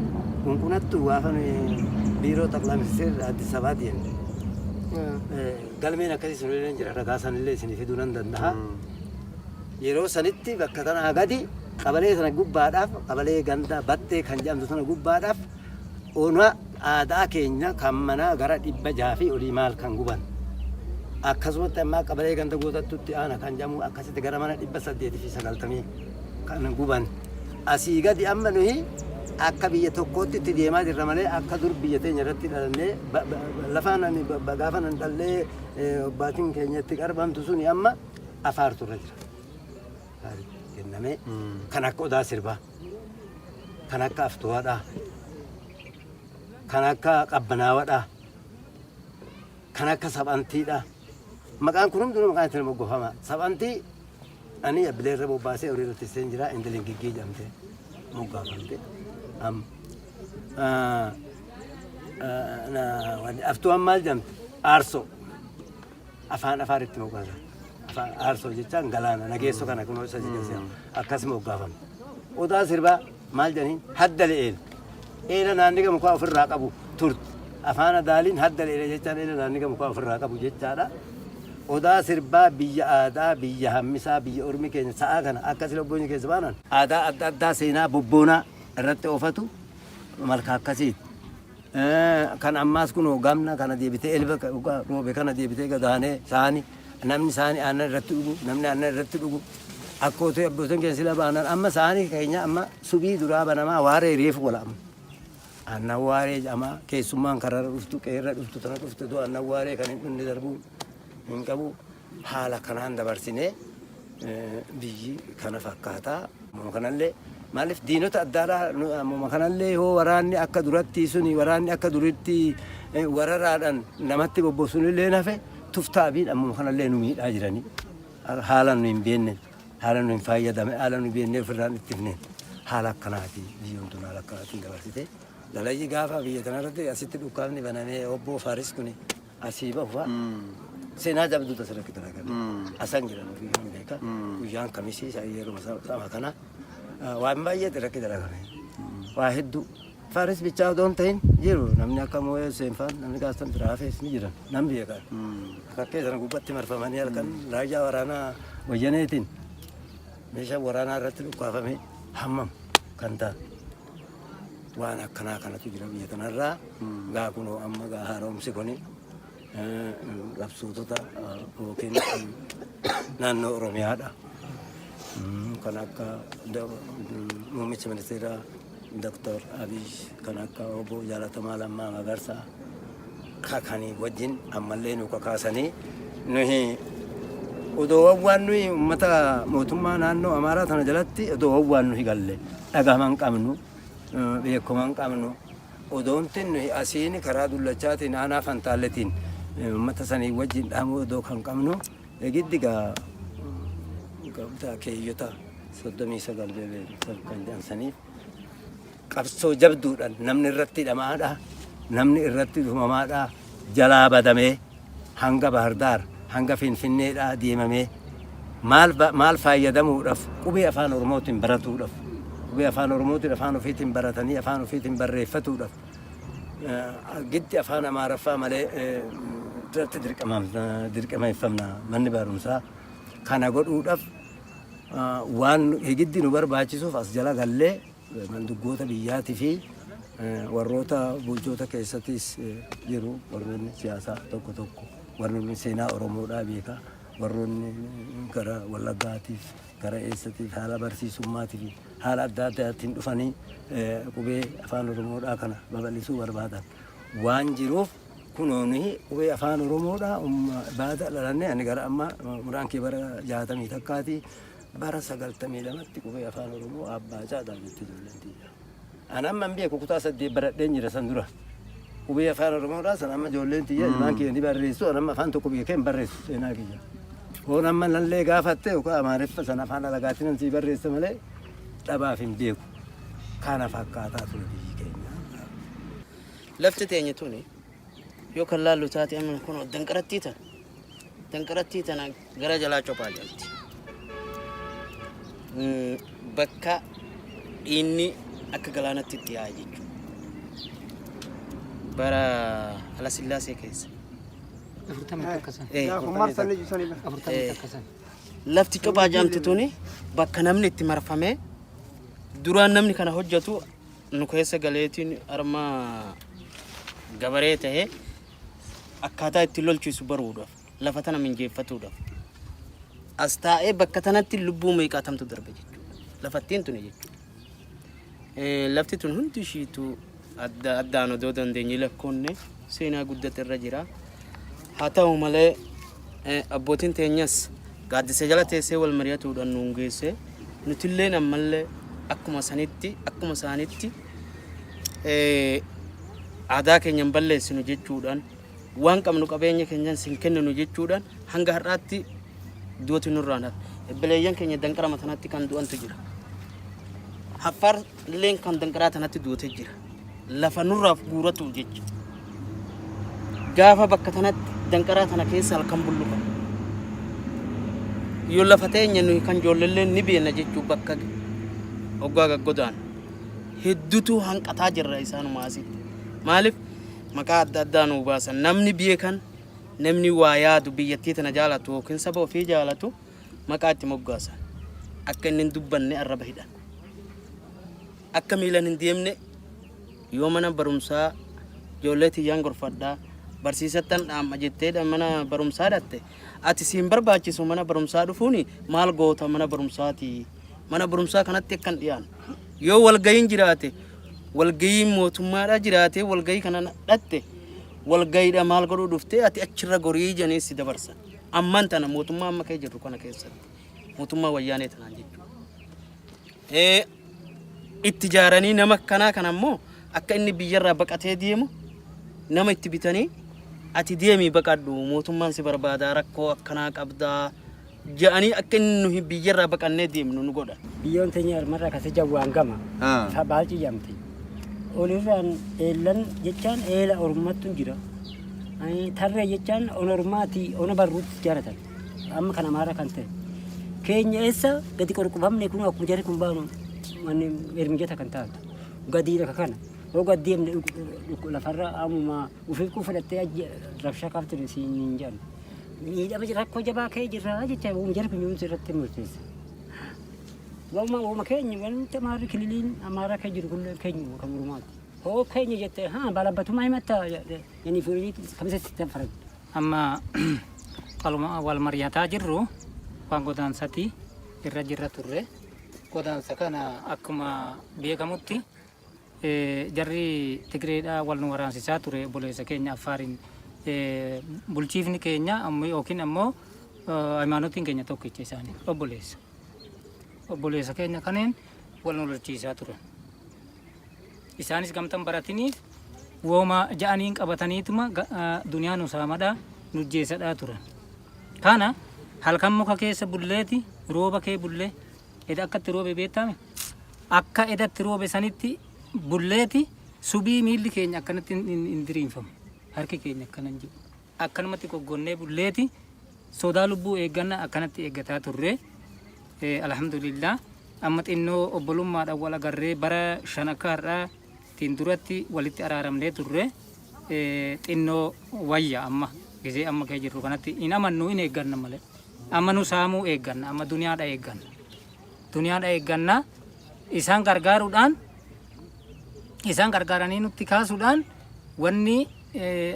kunkunattu gaafa biiroo xaqlaa ministeerri Addis Ababaa deemne galmeen akkasii sunillee ni jira ragaa sanillee isinii fiduu nan danda'a. Yeroo sanitti bakka tanaa gadi qabalee sana gubbaadhaaf qabalee ganda battee kan jedhamtu sana gubbaadhaaf ona aadaa keenya kan manaa gara 600 fi olii maal kan guban. Akkasumatti ammaa qabalee ganda guutattutti aana kan jedhamu akkasitti gara mana 890 kan guban. Asii gadi amma nuyi akka biyya tokkootti itti deemaa jirra malee akka dur biyya teenya irratti dhalannee lafaan ani gaafa nan dhallee abbaatiin keenya itti qarbamtu suni amma afaartu irra jira. Kennamee kan akka odaa sirbaa, kan akka aftuwaadhaa, kan akka qabbanaawadhaa, kan akka saphantiidhaa. Maqaan kun hundinuu maqaan ittiin moggofama. Saphantii ani abbilee irra bobbaasee horii irratti seen jira intalin giggii jedhamte moggaafamte. Amma aftuwaan maal jedhamte? Aarsoo. Afaan afaaritti moggaasan. Afaan aarsoo jechaan galaana nageessoo kana kunoo isa jecha akkas moggaafame. Odaa sirbaa maal jedhaniin hadda le'eela. Eela naanniga mukaa ofirraa qabu turte. Afaan adaaliin hadda le'eela jechaan eela naanniga mukaa ofirraa qabu jechaadha. Odaa sirbaa biyya aadaa, biyya hammisaa, biyya ormi keenya sa'aa kana akka sila obboonni keessa baanan aadaa adda addaa seenaa bobboonaa irratti oofatu malka akkasiiti. Kan ammaas kunoo gamna kana deebitee elba roobe kana deebitee gadaanee saani namni saani aannan irratti dhugu namni aannan irratti dhugu akkootee abbootiin keenya sila baanan amma saani keenya amma subii duraa banamaa waaree reefu wala amma. Aannan waaree jedhamaa keessummaan karaarra dhuftu qeerra dhuftu tana dhuftu too aannan waaree kan hin dhunne darbuu hin qabu haala kanaan dabarsinee biyyi kana fakkaata. Ammuma kanallee maaliif diinota addaadhaa ammuma kanallee yoo waraanni akka duratti suni waraanni akka duritti wararaadhaan namatti bobbosunillee nafe tuftaabiin ammuma kanallee nu miidhaa jiranii haala nu hin beekne haala nu hin fayyadame haala nu beekne ofirraan ittifne haala akkanaati biyyoon tun haala akkanaatiin dabarsite. Dalayyi gaafa biyya tanarratti asitti dhukkaafni banamee obboo Faaris kuni asii bahu fa'a. Seenaa jabduutu asirratti dalagame. Asan jiran ofii hin beeka. Guyyaan kamisii isa yeroo sama kana waan baay'eetu irratti dalagame. Waa hedduu. Faaris bichaa odoo hin ta'in jiru namni akka Mooyee Hussein fa'aan namni gaastan biraa hafees ni jiran nan beeka. Fakkee sana gubbatti marfamanii halkan raayyaa waraanaa wayyaneetiin meeshaan waraanaa irratti dhukkaafame hammam kan ta'an. Waan akkanaa kanatu jira biyya kanarraa. Gaa kunoo amma gaa haaromsi kuni qabsootota yookiin naannoo Oromiyaadha. Kan akka muummicha ministeeraa Dr. Abiy kan akka obbo Jaalatamaa Lammaa Magarsaa kakanii wajjin ammallee nu kakaasanii nuyi odoo waan nuyi uummata mootummaa naannoo Amaaraa tana jalatti odoo waan nuyi galle dhagahama hin qabnu beekoma hin qabnu odoontin nuyi asiin karaa dullachaatiin aanaa fantaalletiin uummata sanii wajjin dhahamuu odoo kan qabnu giddi gaa gamtaa keeyyota 39 kan jedhan saniif qabsoo jabduudhaan namni irratti hidhamaadha namni irratti dhumamaadha jalaa badamee hanga Bahardaar hanga Finfinneedhaa deemamee maal maal faayyadamuudhaaf qubee afaan Oromootiin baratuudhaaf qubee afaan Oromootiin afaan ofiitiin baratanii afaan ofiitiin barreeffatuudhaaf giddi afaan Amaaraffaa malee irratti dirqameeffamna manni barumsaa kana godhuudhaaf waan giddi nu barbaachisuuf as jala gallee Manduggoota biyyaatii fi Warroota bulchoota keessattis jiru warroonni siyaasaa tokko tokko warroonni seenaa Oromoodhaa beekaa warroonni gara Wallaggaatiif gara eessatiif haala barsiisummaatiif haala adda addaatiin dhufanii qubee afaan Oromoodhaa kana babal'isuu barbaadan waan jiruuf kunoo nuyi qubee afaan Oromoodhaa baada dhalanne ani gara amma muraan kee bara jaatamii takkaati bara sagaltamii lamatti qubee afaan Oromoo abbaa caadaa jetti ijoolleen tiyya. An amma hin beeku kutaa saddeet baradheen jira san dura. Qubee afaan Oromoodhaa san amma ijoolleen tiyya ilmaan kiyya ni barreessu an amma afaan tokko beekee hin barreessu seenaa kiyya. Hoon amma nallee gaafatte yookaan Amaariffa san afaan alagaatiin nan sii barreessa malee dhabaaf hin beeku. Kana fakkaataa ture biyyi keenya. Lafti teenya tuni yoo kan laallu taate amma kun danqarattii tana danqarattii tana gara jalaa cophaa jirti. Bakka dhiinni akka galaanatti itti yaa'a jechuudha. Bara Alasillaasee keessa. Lafti cophaa jedhamtu tuni bakka namni itti marfamee duraan namni kana hojjetu nu keessa galeetiin arma gabaree ta'ee akkaataa itti lolchiisu baruudhaaf lafa tana minjeeffatuudhaaf as taa'ee bakka tanatti lubbuu meeqaatamtu darbe jechuudha. Lafattiin tuni jechuudha. Lafti tun hundi ishiitu adda addaan odoo dandeenye lakkoonne seenaa guddate irra jira. Haa ta'u malee abbootiin teenyas gaaddisa jala teessee wal mari'atuudhaan nuun geesse. Nutilleen ammallee akkuma sanitti akkuma isaanitti aadaa keenya hin balleessinu jechuudhaan waan qabnu qabeenya keenyan sin kenninu jechuudhaan hanga har'aatti du'atu nurraan hafe. Obboleeyyan keenya danqarama tanatti kan du'antu jira. Affaar illeen kan danqaraa tanatti du'ate jira. Lafa nurraaf guuratu jecha. Gaafa bakka tanatti danqaraa tana keessa halkan bulluqa. Yoo lafa teenya nuyi kan ijoolleellee ni beekna jechuu bakka hoggaa gaggodaan. Hedduutu hanqataa jirra isaanuma asitti. Maaliif maqaa adda addaa nuu baasan namni beekan namni waa yaadu biyyattii tana jaalatu yookiin saba ofii jaalatu maqaa itti moggaasan. Akka inni hin dubbanne arraba hidhan. Akka miilan hin deemne yoo mana barumsaa ijoollee tiyyaan gorfadhaa barsiisattan dhaam'a jettee mana barumsaa dhatte ati siin barbaachisu mana barumsaa dhufuuni maal goota mana barumsaati mana barumsaa kanatti akkan dhiyaan yoo walgayiin jiraate walgayiin mootummaadha jiraate walgayii kana dhatte walgayiidha maal godhuu dhuftee ati achirra gorii jedhanii si dabarsan amman tana mootummaa amma kee jirru kana keessatti mootummaa wayyaanee tanaan jechuudha. Itti ijaaranii nama akkanaa kana immoo akka inni biyyarraa baqatee deemu nama itti bitanii ati deemii baqadhu mootummaan si barbaada rakkoo akkanaa qabdaa jedhanii akka inni nuyi biyyarraa baqannee deemnu nu godhan. Biyyoon teenya armarraa kase jawwaan gama. Baalci jedhamti. Olirraan eellan jechaan eela ormattu jira. Tarree jechaan ona ormaati ona barruutti jaaratan. Amma kan Amaaraa kan ta'e. Keenya eessa gadi qorqubamne kun akkuma jarri kun baanu manni ermijata kan taatu. Gadii laka kana. Yoo gad deemne lafarra ammuma ufiif kun fudhattee rabshaa kaaftu siin hin jedhan. Miidhama rakkoo jabaa kee jirra jecha uuma jarri kun yoomsa irratti murteessa. Wauma wauma keenya wanti Amaarri kililiin Amaaraa kee jiru kun keenya kan Oromooti. Hoo keenya jettee haa balabatumaa himatta yani furii kamisa sitti faraddu. Amma qaluma wal mari'ataa jirru waan godaansati irra jirra turre. Godaansa kana akkuma beekamutti jarri Tigreedhaa wal nu waraansisaa ture obboleessa keenya Affaariin. Bulchiifni keenya yookiin ammoo hayimaanotiin keenya tokkicha isaanii obboleessa. Obboleessa keenya kaneen wal nu lolchiisaa turan. Isaanis gamtan baratiniif wooma ja'aniin qabataniituma duniyaa nu saamadhaa nu jeesadhaa turan. Kana halkan muka keessa bulleeti rooba kee bullee eda akka itti roobe beektaame akka eda itti roobe sanitti bulleeti subii miilli keenya akkanatti hin diriinfamu harki keenya akkana hin jiru akkanumatti goggonnee bulleeti sodaa lubbuu eegganna akkanatti eeggataa turre alhamdulillah amma xinnoo obbolummaadhaan wal agarree bara shan akka har'aa tiin duratti walitti araaramnee turre xinnoo wayya amma gizee amma kee jirru kanatti hin amannu hin eegganna malee amma nu saamuu eegganna amma duniyaadha eegganna duniyaadha eegganna isaan gargaaruudhaan Isaan gargaaranii nutti kaasuudhaan wanni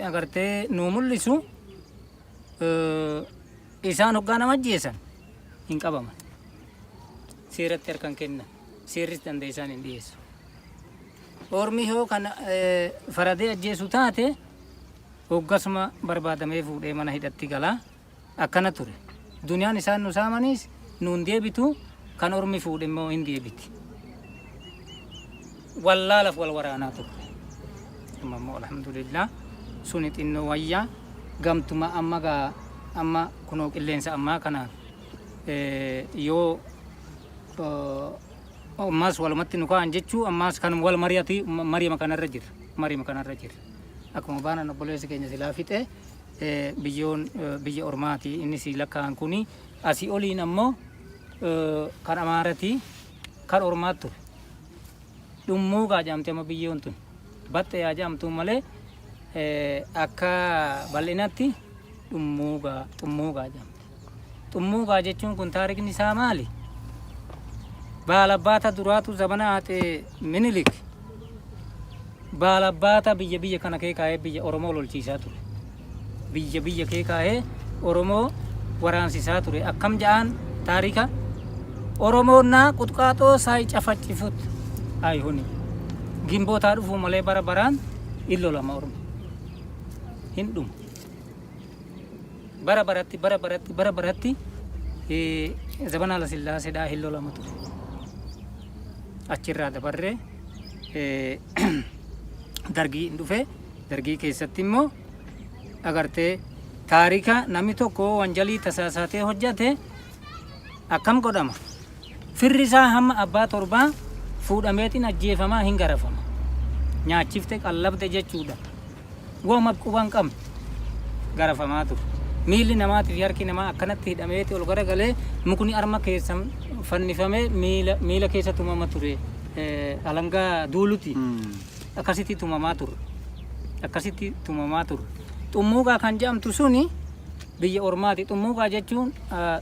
agartee nuu mul'isu isaan hoggaa nama ajjeesan hin qabaman. Seeratti harka hin kennan. Seerris danda'e isaan hin dhiyeessu. Ormi yoo kan faradee ajjeesu taate hoggasuma barbaadamee fuudhee mana hidhatti gala. Akkana ture. Duniyaan isaan nu saamanis nuun deebitu kan ormi fuudhe immoo hin deebiti. Wallaalaf wal waraanaa turre. Amma immoo alhamdulillah suni xinnoo wayyaa gamtuma amma gaa amma kunoo qilleensa ammaa kanaan yoo ammaas walumatti nu kaa'an jechuu ammaas kan wal mari'ati mari'ama kanarra jirra mari'ama kanarra jirra. Akkuma baanan obboleessi keenya silaa fixe biyyoon biyya ormaati inni sii lakkaa'an kuni asii oliin ammoo kan amaarati kan ormaat ture. Dhummuugaa jedhamti amma biyyoon tun. Baxxe yaa jedhamtu malee akka bal'inatti dhummuugaa xummuugaa jedhamti. Xummuugaa jechuun kun taarikni isaa maali? Baalabbaata duraatu zamana Axee Minilik baalabbaata biyya biyya kana kee kaa'ee biyya Oromoo lolchiisaa ture. Biyya biyya kee kaa'ee Oromoo waraansisaa ture. Akkam ja'aan taarika Oromoonnaa quxqaaxoo saayicafacifut ayihuni. Gimbootaa dhufuu malee bara baraan in lolama Oromo. Hin dhumu. Bara baratti bara baratti bara baratti zabana Haayilasillaasee hin lolama ture. Achirraa dabarree dargii hin dhufe. Dargii keessatti immoo agartee taarika namni tokko wanjalii tasaasaatee hojjate akkam godhama? Firri isaa hamma abbaa torbaa fuudhameetiin ajjeefamaa hin garafama. Nyaachifte qallabde jechuudha. Wama quba hin qabne garafamaa ture. Miilli namaatii fi harki namaa akkanatti hidhameeti ol garagalee mukni arma keessa fannifamee miila miila keessa tumama ture. Alangaa duuluti. Akkasitti tumamaa ture. Akkasitti tumamaa ture. Xummuugaa kan jedhamtu suni biyya ormaati. Xummuugaa jechuun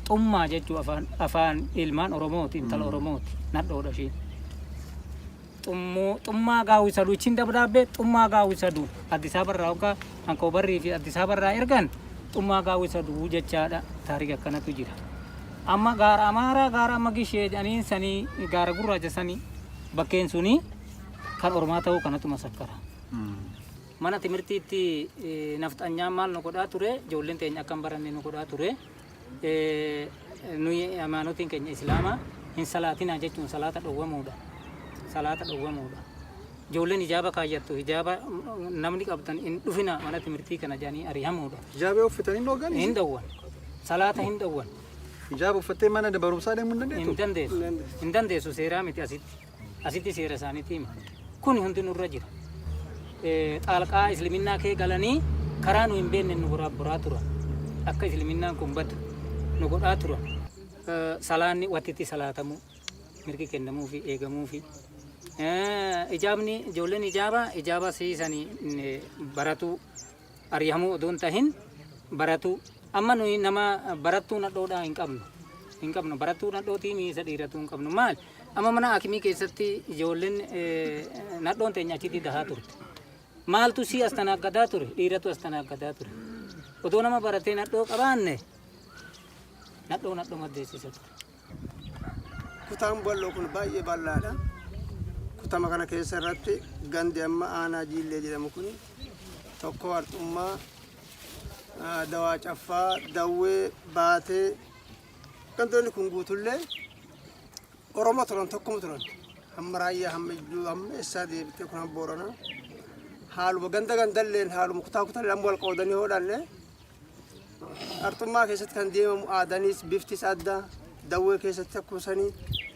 xummaa jechuu afaan afaan ilmaan Oromooti intala Oromooti. Nadhoodha ishiin. Xummuu xummaa gaawwisadu ichin dabdaabbee xummaa gaawwisadu Addis Abarraa hoggaa Ankoobarrii fi Addis Abarraa ergan xummaa gaawwisadu jechaadha taarika akkanatu jira. Amma gaara Amaaraa gaara amma gishee jedhaniin sanii gaara gurraacha sanii bakkeen suni kan ormaa ta'uu kanatu masakkara. Mana timirtiitti nafxanyaan maal nu godhaa ture ijoolleen teenya akka hin baranne nu godhaa ture. Nuyi amaanotiin keenya islaama hin salaatinaa jechuun salaata dhowwamuudha. Salaata dhowwamuudha. Ijoolleen hijaaba kaayyattu hijaaba namni qabdan hin dhufina mana timirtii kana jedhanii ari'amuudha. Hijaaba uffatanii hin dhowwan? Hin dhowwan. Salaata hin dhowwan. Hijaaba uffattee mana barumsaa deemuu hin dandeettu? Hin dandeessu. Hin dandeessu seeraa miti asitti. Asitti seera isaaniitii miti. Kuni hundi nurra jira. Xaalqaa isliminnaa kee galanii karaa nu hin beekne nu boraabboraa turan. Akka isliminnaan kun badu nu godhaa turan. Salaanni wattitti salaatamuu mirgi kennamuu fi eegamuu fi ijaabni ijoolleen ijaaba ijaaba siisanii baratuu ari'amuu odoo hin tahin baratuu. Amma nuyi nama barattuu nadhoodhaa hin qabnu. Hin qabnu barattuu nadhootii miisa dhiiratuu hin qabnu. Maal? Amma mana hakimii keessatti ijoolleen nadhoon teenya achitti dahaa turte. Maaltu sii as tanaaggadaa ture? Dhiiratu as tanaaggadaa ture. Odoo nama baratee nadhoo qabaanne nadhoo nadhoo maddeessisa ture. Kutaan bal'oo kun baay'ee bal'aadha. Kutama kana keessa irratti gandi amma aanaa Jiillee jedhamu kun tokko Arxummaa, Dawaa Caffaa, Dawwee, Baatee gandoonni kun guutullee Oromoo turan tokkuma turan. Hamma raayyaa hamma iyyuu hamma eessaa deebitee kun hamma Booranaa. Haaluma ganda gandalleen haaluma kutaa kutallee amma wal qoodanii hoodhallee Arxummaa keessatti kan deemamu aadaanis biftis adda, Dawwee keessatti akkuma sanii,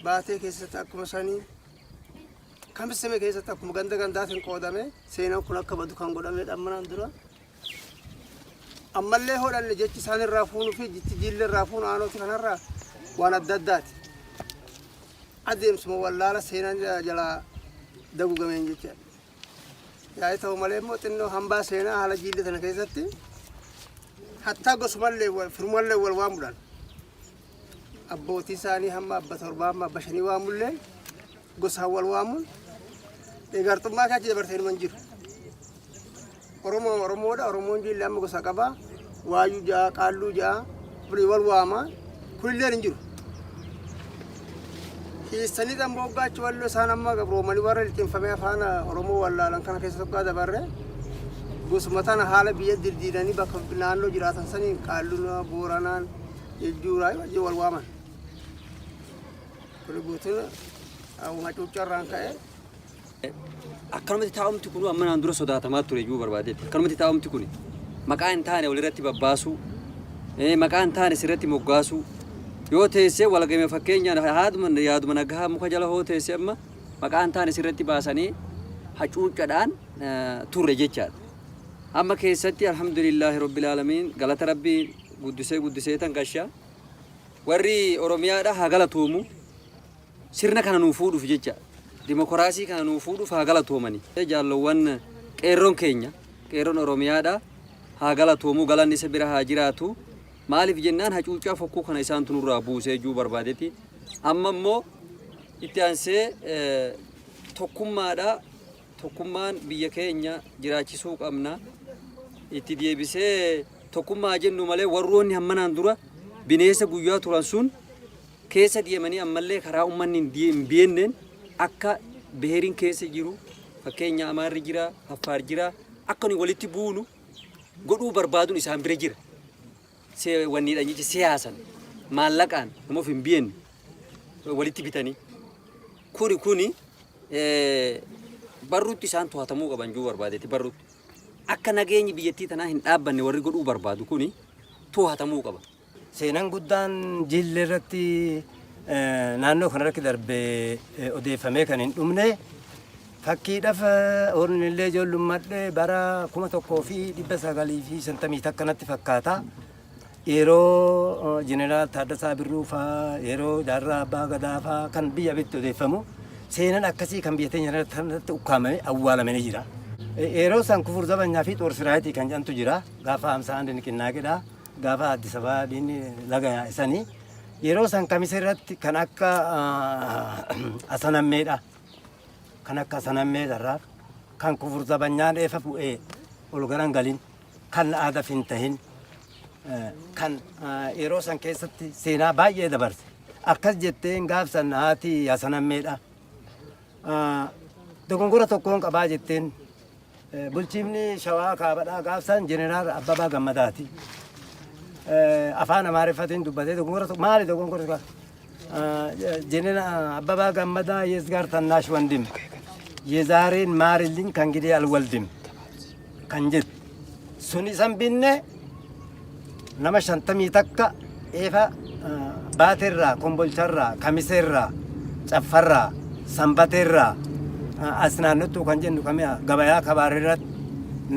Baatee keessatti akkuma sanii, Kamiseme keessatti akkuma ganda gandaatiin qoodame seenaan kun akka badu kan godhamedha ammanaan dura. Ammallee hodhanne jechi isaan irraa fuunuu fi jechi jiillee irraa fuunu aanooti kanarraa waan adda addaati. Adeemsuma wallaala seenaan jalaa dagugameen jecha. Yaa'ii ta'u malee immoo xinnoo hambaa seenaa haala jiillee tana keessatti hattaa gosumallee wal firumallee wal waamuudhaan abbootii isaanii hamma abba torbaa hamma abba shanii waamullee gosaan wal waamuun Eegartummaa kee achi dabarsee hin jiru. Oromoo Oromoodha. Oromoon jillee amma gosa qaba. Waayuu ja'a, qaalluu ja'a, bulii wal waama. Kunillee hin jiru. Hiissanii dhanboo hoggaachi walloo isaan amma gabroomanii warra liqimfamee afaan Oromoo wallaalan kana keessa tokko dabarre gosuma tana haala biyya dirdiiranii bakka naannoo jiraatan saniin qaalluun Booranaan jejjuuraa wajjin wal waaman. Kuni guutuun hacuuccarraan ka'e. Akkanumatti taa'umti kun amma naan dura sodaatamaa ture jechuu barbaadetti. Akkanumatti taa'umti kun maqaa hin taane walirratti babbaasuu, maqaa hin taane sirratti moggaasuu. Yoo teessee walgame fakkeenyaan haaduma yaaduma nagahaa muka jala hoo teessee amma maqaa hin taane sirratti baasanii hacuuccadhaan turre jechaadha. Amma keessatti alhamdulillaahi rabbil aalamiin galata rabbii guddisee guddisee tan gashaa. Warri Oromiyaadha haa galatoomu. Sirna kana nuu fuudhuuf jecha dimokiraasii kana nuu fuudhuuf haa galatoomani. Jaallowwan qeerroon keenya qeerroon Oromiyaadha haa galatoomu galanni isa bira haa jiraatu. Maaliif jennaan hacuuccaa fokkuu kana isaantu nurraa buusee juu barbaadeti. Amma immoo itti aansee tokkummaadha. Tokkummaan biyya keenya jiraachisuu qabna. Itti deebisee tokkummaa jennu malee warroonni hammanaan dura bineensa guyyaa turan sun keessa deemanii ammallee karaa ummanni hin beenneen akka beeriin keessa jiru fakkeenya Amaarri jira, Affaar jira akka nuyi walitti buunu godhuu barbaaduun isaan bira jira. Wanniidhaan jecha siyaasan maallaqaan nama of hin beenne walitti bitanii kuni kuni barruutti isaan to'atamuu qaban juu barbaadeeti barruutti. Akka nageenyi biyyattii tanaa hin dhaabbanne warri godhuu barbaadu kuni to'atamuu qaba. Seenaan guddaan Jiillee irratti naannoo kana irratti darbe odeeffamee kan hin dhumne fakkiidhaaf horni illee ijoollummadhe bara 1950 takka natti fakkaata. Yeroo Jeneraal Taaddasaa Birruu faa yeroo Jaarraa Abbaa Gadaa faa kan biyya bitti odeeffamu seenaan akkasii kan biyya teenya irratti ukkaamame awwaalame ni jira. Yeroo san kufur zabanyaa fi xoor siraayitii kan jedhantu jira. Gaafa hamsa andi niqinnaaqidha. Gaafa Addis Ababaa diinni laga yaa'e sani yeroo san kamise irratti kan akka Asanammeedha. Kan akka Asanammee Zarraaf kan kufur zabanyaan eefa bu'ee ol garan galin kan aadaf hin tahin kan yeroo san keessatti seenaa baay'ee dabarse. Akkas jetteen gaaf san haati Asanammeedha. Dogongora tokkoon qabaa jetteen Bulchiifni Shawaa Kaabadhaa gaaf san Jeneraal Abbabaa Gammadaati. Afaan Amaariffatiin dubbatee dogongora tokko maali dogongora tokko? Jeneraal Abbabaa Gammadaa የዝጋር ታናሽ ወንድም የዛሬን ማርልኝ ከእንግዲህ አልወልድም kan jedhu sun isan binne nama 51 eefa baateerraa kombolcharraa kamiseerraa caffarraa sanbateerraa as naannottuu kan jennu kami'a gabayaa kabaareerratti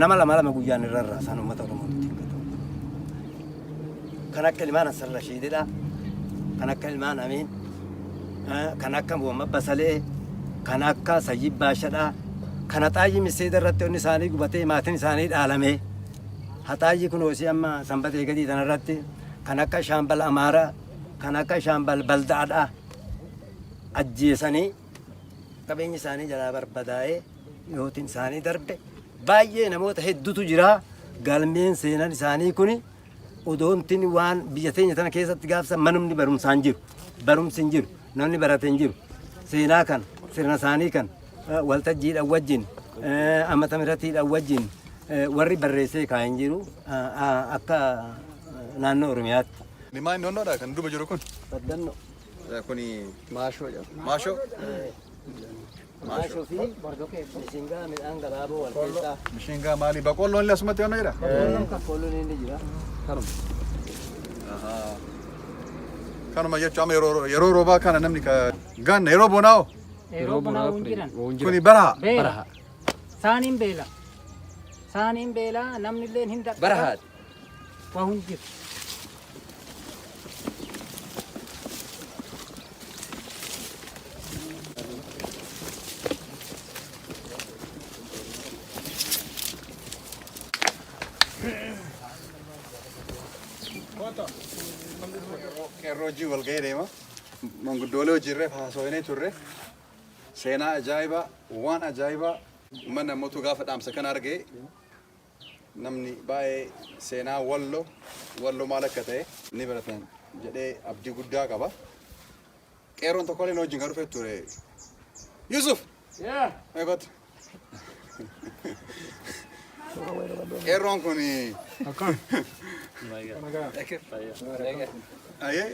nama lama lama guyyaan irrarraa isaan uummata Oromootti. Kan akka ilmaan Hassan Rashiididha. Kan akka ilmaan Amiin. Kan akka Muhammad Basalee. Kan akka Sayyid Baashadha. Kan Haxaayyi Misseeda irratti onni isaanii gubatee maatiin isaanii dhaalamee. Haxaayyi kun hoosii amma sanbatee gadii tanarratti kan akka Shaambal Amaaraa kan akka Shaambal Balda'adha ajjeesanii qabeenyi isaanii jalaa barbadaa'ee yootiin isaanii darbe baay'ee namoota hedduutu jira galmeen seenan isaanii kun odoontin waan biyya teenya tana keessatti gaafsa manumni barumsaan jiru barumsi hin jiru namni barate hin jiru seenaa kan sirna isaanii kan waltajjiidhaan wajjin amata miratiidhaan wajjin warri barreessee kaa'e hin jiru akka naannoo Oromiyaatti. Ni maal noonnoodha kan duuba jiru kun? Baddanno. Kuni Maashoo jedhama. Maashoo? Maashoo fi mishingaa midhaan gabaaboo wal keessaa. Mishingaa maali? Boqqolloon illee asumatti yoona jira? Boqqolloon inni jira. Kanuma. Kanuma jechuun amma yeroo yeroo roobaa kana namni ka ganna yeroo bonaa hoo? Yeroo bonaa hin jiran. Kuni baraha. Beela. Saaniin beela. Saaniin beela namni illee hin dadhaba. Barahaadha. Waa hin jiru. Qeerroo wajjin wal ga'ee deema. Manguddoolee wajjin reef haasofnee turre. Seenaa ajaa'ibaa, waan ajaa'ibaa uummanni ammootu gaafa dhaamsa kana argee namni baay'ee seenaa Wallo, Wallo maal akka ta'e ni baratan jedhee abdii guddaa qaba. Qeerroon tokko illee wajjin kan dhufe ture. Yusuf! Yeah. Mee kottu. Qeerroon kun Akkam. Ayee.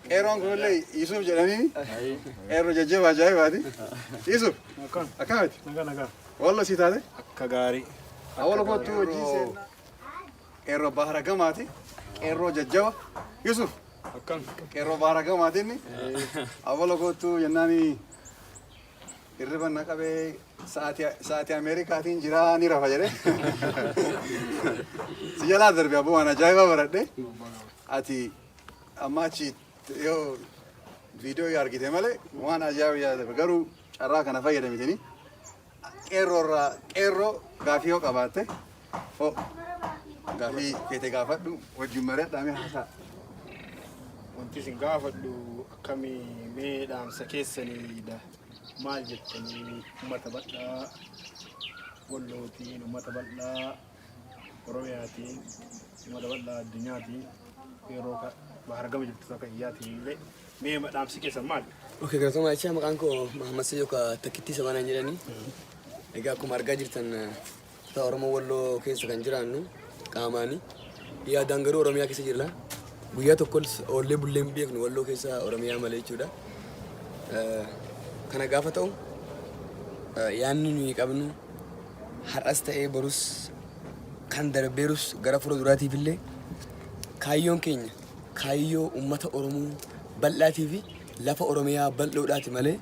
Qeerroon kun illee Yusuf jedhanii qeerroo jajjaba ajaa'ibaati. Yusuf! Akkam. Akkamiti? Nagaa nagaa. Wallo sii taate? Akka gaarii. Awwala kottu hojii seenaa. Qeerroo Bahara Gamaati. Qeerroo jajjaba. Yusuf. Akkam. Qeerroo Bahara Gamaati inni. Awwala kottu jennaani hirriba na qabee sa'aatii Ameerikaatiin jiraa ni rafa jedhee. Si jalaa darbe aboo waan ajaa'ibaa baradhe. Ati amma achi yoo viidiyoo yoo argite malee waan ajaa'iba jalaa darbe garuu carraa kana fayyadamitini. Qeerroo irraa qeerroo gaafii yoo qabaatte hoo gaafii feete gaafadhu wajjin mari'adhaa mee haasaa. Wanti isin gaafadhu akkamii mee dhaamsa keessaniidha. Maal jettanii uummata bal'aa Wallootiin, uummata bal'aa Oromiyaatiin, uummata bal'aa addunyaatiin yeroo bahar gama jirtu takka iyyaatiin illee mee dhaamsi keessan maali? Okay, galatoomaa jecha maqaan koo Mahammad Sayyoo ka Takkittii Sabaanaan jedhani. Egaa akkuma argaa jirtan kutaa Oromoo Walloo keessa kan jiraannu qaamaani. Yaadaan garuu Oromiyaa keessa jirra. Guyyaa tokkos oollee bullee hin beeknu Walloo keessa Oromiyaa malee jechuudha. Kana gaafa ta'u yaadni nuyi qabnu har'as ta'ee borus kan darbeerus gara fuula duraatiif illee kaayyoon keenya kaayyoo uummata Oromoo bal'aatii fi lafa Oromiyaa bal'oodhaati malee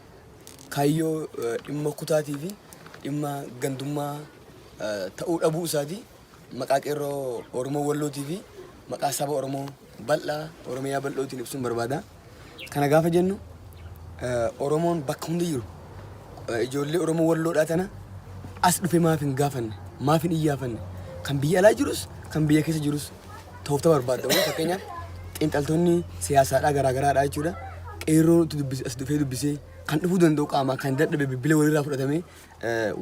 kaayyoo dhimma kutaatii fi dhimma gandummaa ta'uu dhabuu isaati maqaa qeerroo Oromoo Wallootii fi maqaa saba Oromoo bal'aa Oromiyaa bal'ootiin ibsuun barbaada. Kana gaafa jennu Oromoon bakka hunda jiru ijoollee Oromoo Walloodhaa tana as dhufe maaf hin gaafanne maaf hin iyyaafanne kan biyya alaa jirus kan biyya keessa jirus toofta barbaadamu fakkeenyaaf xiinxaltoonni siyaasaadhaa garaagaraadhaa jechuudha qeerroo as dhufee dubbisee kan dhufuu danda'u qaamaa kan dadhabe bilbila walirraa fudhatamee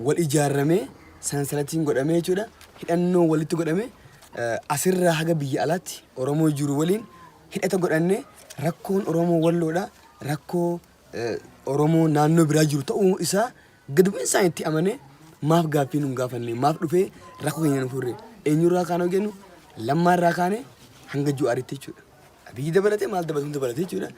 wal ijaarramee sansalatiin godhamee jechuudha hidhannoo walitti godhamee asirraa haga biyya alaatti Oromoo jiru waliin hidhata godhannee rakkoon Oromoo Walloodha rakkoo Oromoo naannoo biraa jiru ta'uu isaa gad bu'insaan itti amanee maaf gaaffii nun gaafanne maaf dhufee rakkoo keenya nu furre eenyurraa kaanoo jennu Lammaarraa kaane hanga Ju'aaritti jechuudha. Abiyyi dabalatee maal dabalatu dabalatee jechuudha.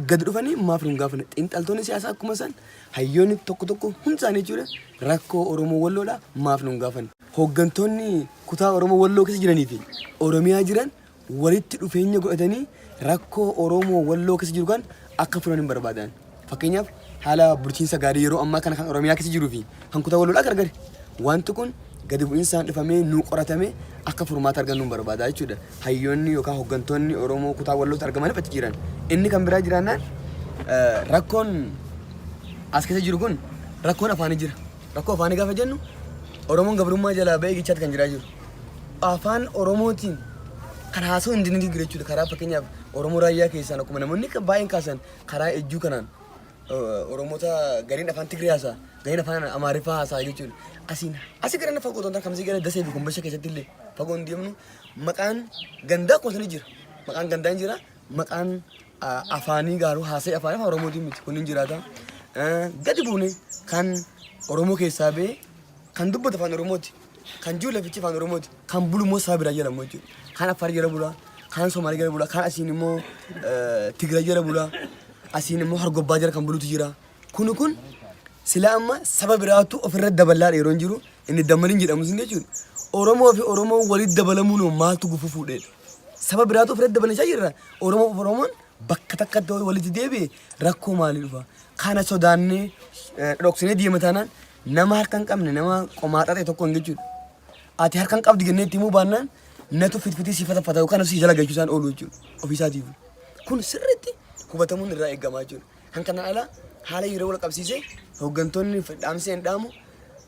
Gad dhufanii maaf nun gaafanne xiinxaltoonni siyaasaa akkuma isaan hayyoonni tokko tokko hundi isaanii jechuudha rakkoo Oromoo Walloodha maaf nun gaafanne. Hooggantoonni kutaa Oromoo Walloo keessa jiranii fi Oromiyaa jiran walitti dhufeenya godhatanii rakkoo Oromoo Walloo keessa jiru kan akka furan hin barbaadan. Fakkeenyaaf haala bulchiinsa gaarii yeroo ammaa kana kan Oromiyaa keessa jiruu fi kan kutaa Walloodhaa gargari. Wanti kun gadi bu'insaan dhufamee nuu qoratamee akka furmaata argannu hin barbaada jechuudha. Hayyoonni yookaan hooggantoonni Oromoo kutaa Wallootti argamaniif achi jiran. Inni kan biraa jiraannaan rakkoon as keessa jiru kun rakkoon afaanii jira. Rakkoo afaanii gaafa jennu Oromoon gabrummaa jalaa ba'ee gichaatti kan jiraa jiru. Afaan Oromootiin kan haasa'u hin dinigigre jechuudha. Karaa fakkeenyaaf Oromoo raayyaa keessaan akkuma namoonni baay'een kaasan karaa ejjuu kanaan Oromoota gariin afaan Tigree haasa'a, gariin afaan Amaariffaa haasa'a jechuudha. Asiin asii gara fagoo otoo hin taane kamsii gara Dasee fi Kombolcha keessatti illee fagoo hin deemnu maqaan gandaa akkuma sanii jira. Maqaan gandaa hin jira. Maqaan afaanii garuu haasa'e afaan afaan Oromootiin miti kun hin jiraata. Gadi buune kan Oromoo keessaa ba'e kan dubbatu afaan Oromooti. Kan jiru lafichi afaan Oromooti. Kan bulu immoo saba biraa jala immoo jechuudha. Kan Affaar jala bula, kan Somaalee jala bula, kan asiin immoo Tigraay jala bula, asiin immoo Hargobbaa jala kan bulutu jira. Kuni kun sila amma saba biraatu ofirra dabalaadha yeroo hin jiru inni dammaliin jedhamu sun jechuudha. Oromoo fi Oromoon walitti dabalamuun maaltu gufuu fuudheedha. Saba biraatu ofirra dabalachaa jirra. Oromoo fi Oromoon bakka takkatti walitti deebi'e rakkoo maalii dhufa? Kana sodaannee dhoksinee deema taanaan nama harka hin qabne nama qomaaxaa ta'e tokkoon jechuudha. Ati harka hin qabdu jennee itti himuu baannaan natu fitfitii si fataffata yookaan si jala galchuu isaan oolu jechuudha ofiisaatiif. Kun sirriitti hubatamuun irraa eegamaa jechuudha. Kan kanaan ala haala yeroo wal qabsiisee hooggantoonni dhaamsa hin dhaamu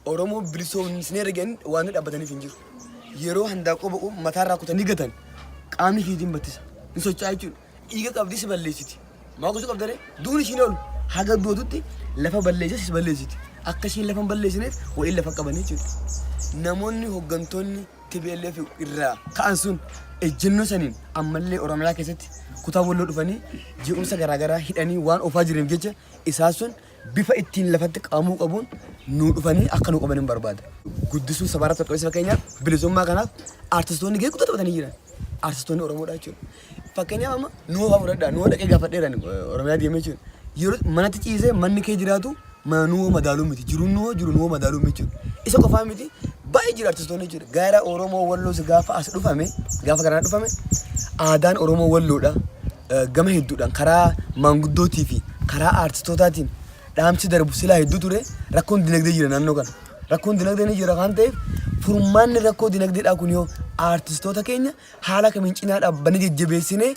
Oromoo bilisoomsinee erga waan dhaabbataniif hin jiru. Yeroo handaaqoo ba'u mataarraa kutanii gatan qaamni keetiin battisa. Hin socho'aa jechuudha. Dhiiga qabdii si balleessiti. Maa gochuu qabda ree? Duun ishiin oolu haga duututti lafa balleessee sis balleessiti. Akka ishiin lafa hin balleessineef waliin lafa qaban jechuudha. Namoonni hooggantoonni TPLF irraa ka'an sun ejjennoo saniin ammallee Oromiyaa keessatti kutaa walloo dhufanii jeequmsa garaagaraa hidhanii waan oofaa jiraniif jecha isaan sun bifa ittiin lafatti qabamuu qabuun nuu dhufanii akka nu qaban hin barbaada. Guddisuu sabaarratti qabeessa fakkeenyaaf bilisummaa kanaaf artistoonni gahee guddaa taphatanii jiran. Artistoonni Oromoodha jechuudha. Fakkeenyaaf amma nuu fa'aa fudhadhaa nuu dhaqee gaafadheera Oromiyaa deemee jechuudha. Yeroo manatti ciisee manni kee jiraatu mana nuu madaaluu miti jiruun nuu jiru nuu madaaluu miti jechuudha. Isa qofaa miti baay'ee jira artistoonni jechuudha. Gara Oromoo Walloos gaafa as dhufame gaafa garanaa dhufame aadaan Oromoo Walloodha. Gama hedduudhaan karaa maanguddootii fi karaa aartistootaatiin dhaamsi darbu silaa hedduu ture rakkoon dinagdee jira naannoo kana. Rakkoon dinagdee ni jira kan ta'eef furmaanni rakkoo dinagdeedhaa kun yoo aartistoota keenya haala kamiin cinaa dhaabbannee jajjabeessinee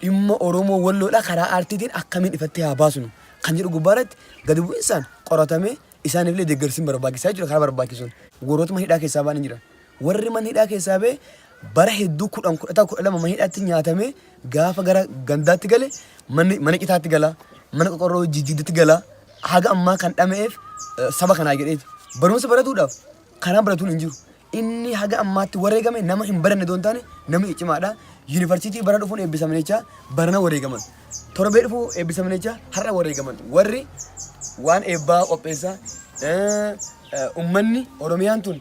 dhimma Oromoo Walloodhaa karaa aartiitiin akkamiin ifatti haa baasnu kan jedhu gubbaarratti gadi bu'insaan qoratamee isaaniif illee deeggarsiin barbaachisaa jechuudha karaa barbaachisuun. Warroota mana hidhaa keessaa ba'an jira. Warri mana hidhaa keessaa ba'e bara hedduu 10, 11, 12 mana hidhaatti nyaatamee gaafa gara gandaatti gale manni mana citaatti gala, mana qoqorroo jijjiiddatti gala. Haga ammaa kan dhama'eef saba kanaa jedheeti. Barumsa baratuudhaaf karaan baratuun hin jiru. Inni haga ammaatti wareegame nama hin baranne osoo hin taane nama ciccimaadha. Yuunivarsiitii bara dhufuun eebbisaman jecha barana wareegaman. Torbee dhufu eebbisaman jecha har'a wareegaman. Warri waan eebbaa qopheessaa ummanni Oromiyaan tun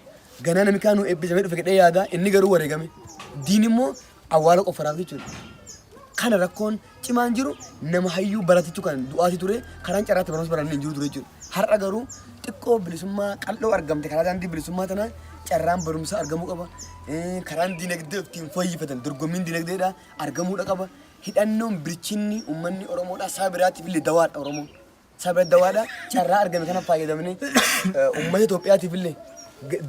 ganaa namni kaanuu eebbisamee dhufe jedhee yaada inni garuu wareegame. Diin immoo awwaala qoffaraaf jechuudha. Kana rakkoon cimaan jiru nama hayyuu baratichu kan du'aati ture karaan carraatti barumsa baranne hin jiru ture jechuudha. Har'a garuu xiqqoo bilisummaa qal'oo argamte karaa daandii bilisummaa tanaan carraan barumsaa argamuu qaba. Karaan dinagdee ittiin fooyyeffatan dorgommiin dinagdeedha argamuudha qaba. Hidhannoon bilchinni uummanni Oromoodha saba biraatiif illee dawaadha Oromoon. Saba dawaadha carraa argame kana fayyadamnee uummata Itoophiyaatiif illee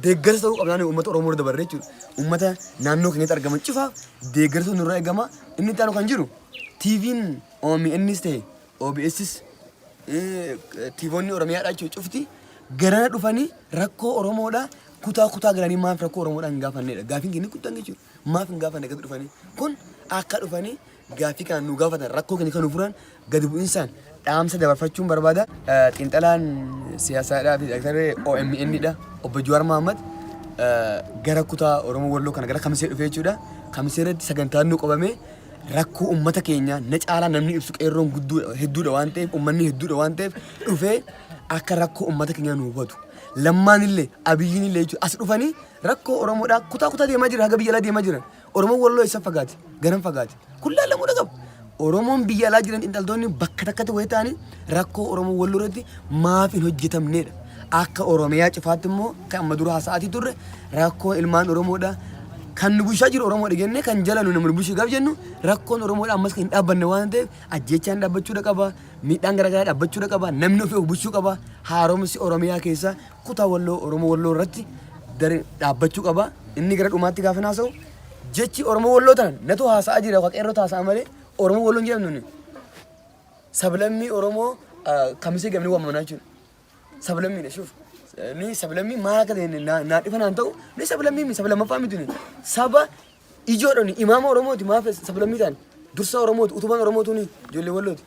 deeggarsa ta'uu qabnaan uummata Oromoo irra dabarre jechuudha. Uummata naannoo keenyatti argaman cufaaf deeggarsa nurra eegama. Inni itti aanu kan jiru TV'n OMNs ta'e OBSs TVonni Oromiyaadha jechuudha cufti garana dhufanii rakkoo Oromoodha kutaa kutaa galanii maaf rakkoo Oromoodha hin gaafannedha. Gaafiin keenya guddaan jechuudha. Maaf hin gaafanne gadi dhufanii kun akka dhufanii gaaffii kana nu gaafatan rakkoo keenya kan nu furan gadi bu'insaan dhaamsa dabarfachuun barbaada. Xiinxalaan siyaasaadhaa fi daaktarri OMN dha. Obbo Jawaar Mohammad gara kutaa Oromoo Walloo kana gara Kamisee dhufee jechuudha. Kamisee irratti sagantaan nu qabame rakkoo uummata keenyaa na caalaa namni ibsu qeerroon gudduu hedduudha waan ta'eef uummanni hedduudha waan ta'eef dhufee akka rakkoo uummata keenyaa nu hubatu. Lammaan illee Abiyyiin illee jechuudha as dhufanii rakkoo Oromoodhaa kutaa kutaa deemaa jira haga biyya alaa deemaa jiran. Oromoon Walloo eessa fagaate? Garam fagaate? Kun laallamuudha qaba. Oromoon biyya alaa jiran xiinxaltoonni bakka takkatti wayii ta'anii rakkoo Oromoo Walloo irratti maaf hin hojjetamneedha. Akka Oromiyaa cufaatti immoo kan amma dura haasa'aatii turre rakkoo ilmaan Oromoodha. Kan nu bulchaa jiru Oromoodha jennee kan jala nu nama nu bulchu gaaf jennu rakkoon Oromoodha ammas kan hin dhaabbanne waan ta'eef ajjeechaan dhaabbachuudha qaba. Miidhaan garaagaraa dhaabbachuudha qaba. Namni ofii of bulchuu qaba. Haaromsi Oromiyaa keessa kutaa Walloo Oromoo Walloo irratti daree dhaabbachuu qaba. Inni gara dhumaatti gaafa haasa'u jechi Oromoo Walloo tana natu haasa'aa jira yookaan qeerrootu haasa'a malee Oromoo Walloo hin jedhamnu nuyi. Sablammii Oromoo kamisee gamni waamamanaa jechuudha. Sablammiidha shuuf. Nuyi sablammii maal akka ta'e naa dhifa naan ta'u nuyi sablammii miti sablammaffaa miti nuyi. Saba ijoodha nuyi imaama Oromooti maaf sablammii ta'an dursa Oromooti utubaan Oromootu nuyi ijoollee Wallooti.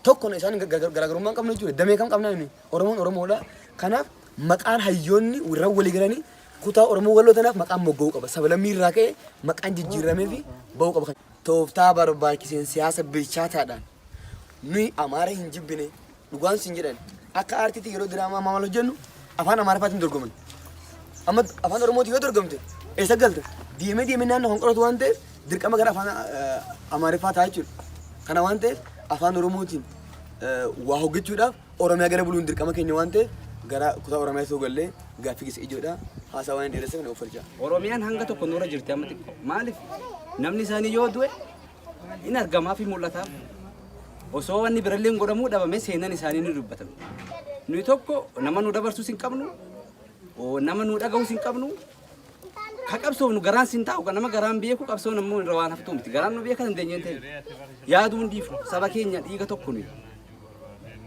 Tokko isaan garaagarummaa hin qabnu jechuudha. Damee kam qabnaa nuyi Oromoon Oromoodha. Kanaaf maqaan hayyoonni irra walii galanii kutaa Oromoo Walloo tanaaf maqaan mogga'uu qaba. Sablammii irraa ka'ee maqaan jijjiiramee fi ba'uu qaba. Tooftaa barbaachiseen siyaasa bilchaataadhaan nuyi Amaara hin jibbine dhugaan sin jedhan akka aartiitti yeroo diraamaa maal hojjennu afaan Amaariffaatiin dorgoman. Amma afaan Oromootiin yoo dorgomte eessa galta? Deemee deemee naannoo kan qoratu waan ta'eef dirqama gara afaan Amaariffaa ta'a jechuudha. Kana waan ta'eef afaan Oromootiin waa hojjechuudhaaf Oromiyaa gara buluun dirqama keenya waan ta'eef gara kutaa Oromiyaa osoo gallee gaaffii keessa ijoodha. Haasaa waan hin dheeresseef na uffachaa. Oromiyaan hanga tokko nurra jirti amma xiqqoo. Maaliif namni isaanii yoo du'e hin argamaa fi mul'ataaf. Osoo wanni birallee hin godhamuu dhabame seenan isaanii ni dubbatama. Nuyi tokko nama nu dabarsus hin qabnu, nama nu dhagahus hin qabnu. Ka qabsoofnu garaan sin taa'u kan nama garaan beeku qabsoon ammoo irra waan haftuu miti. Garaan nu beeka dandeenye hin ta'e. Yaaduu hin dhiifnu. Saba keenya dhiiga tokko nuyi.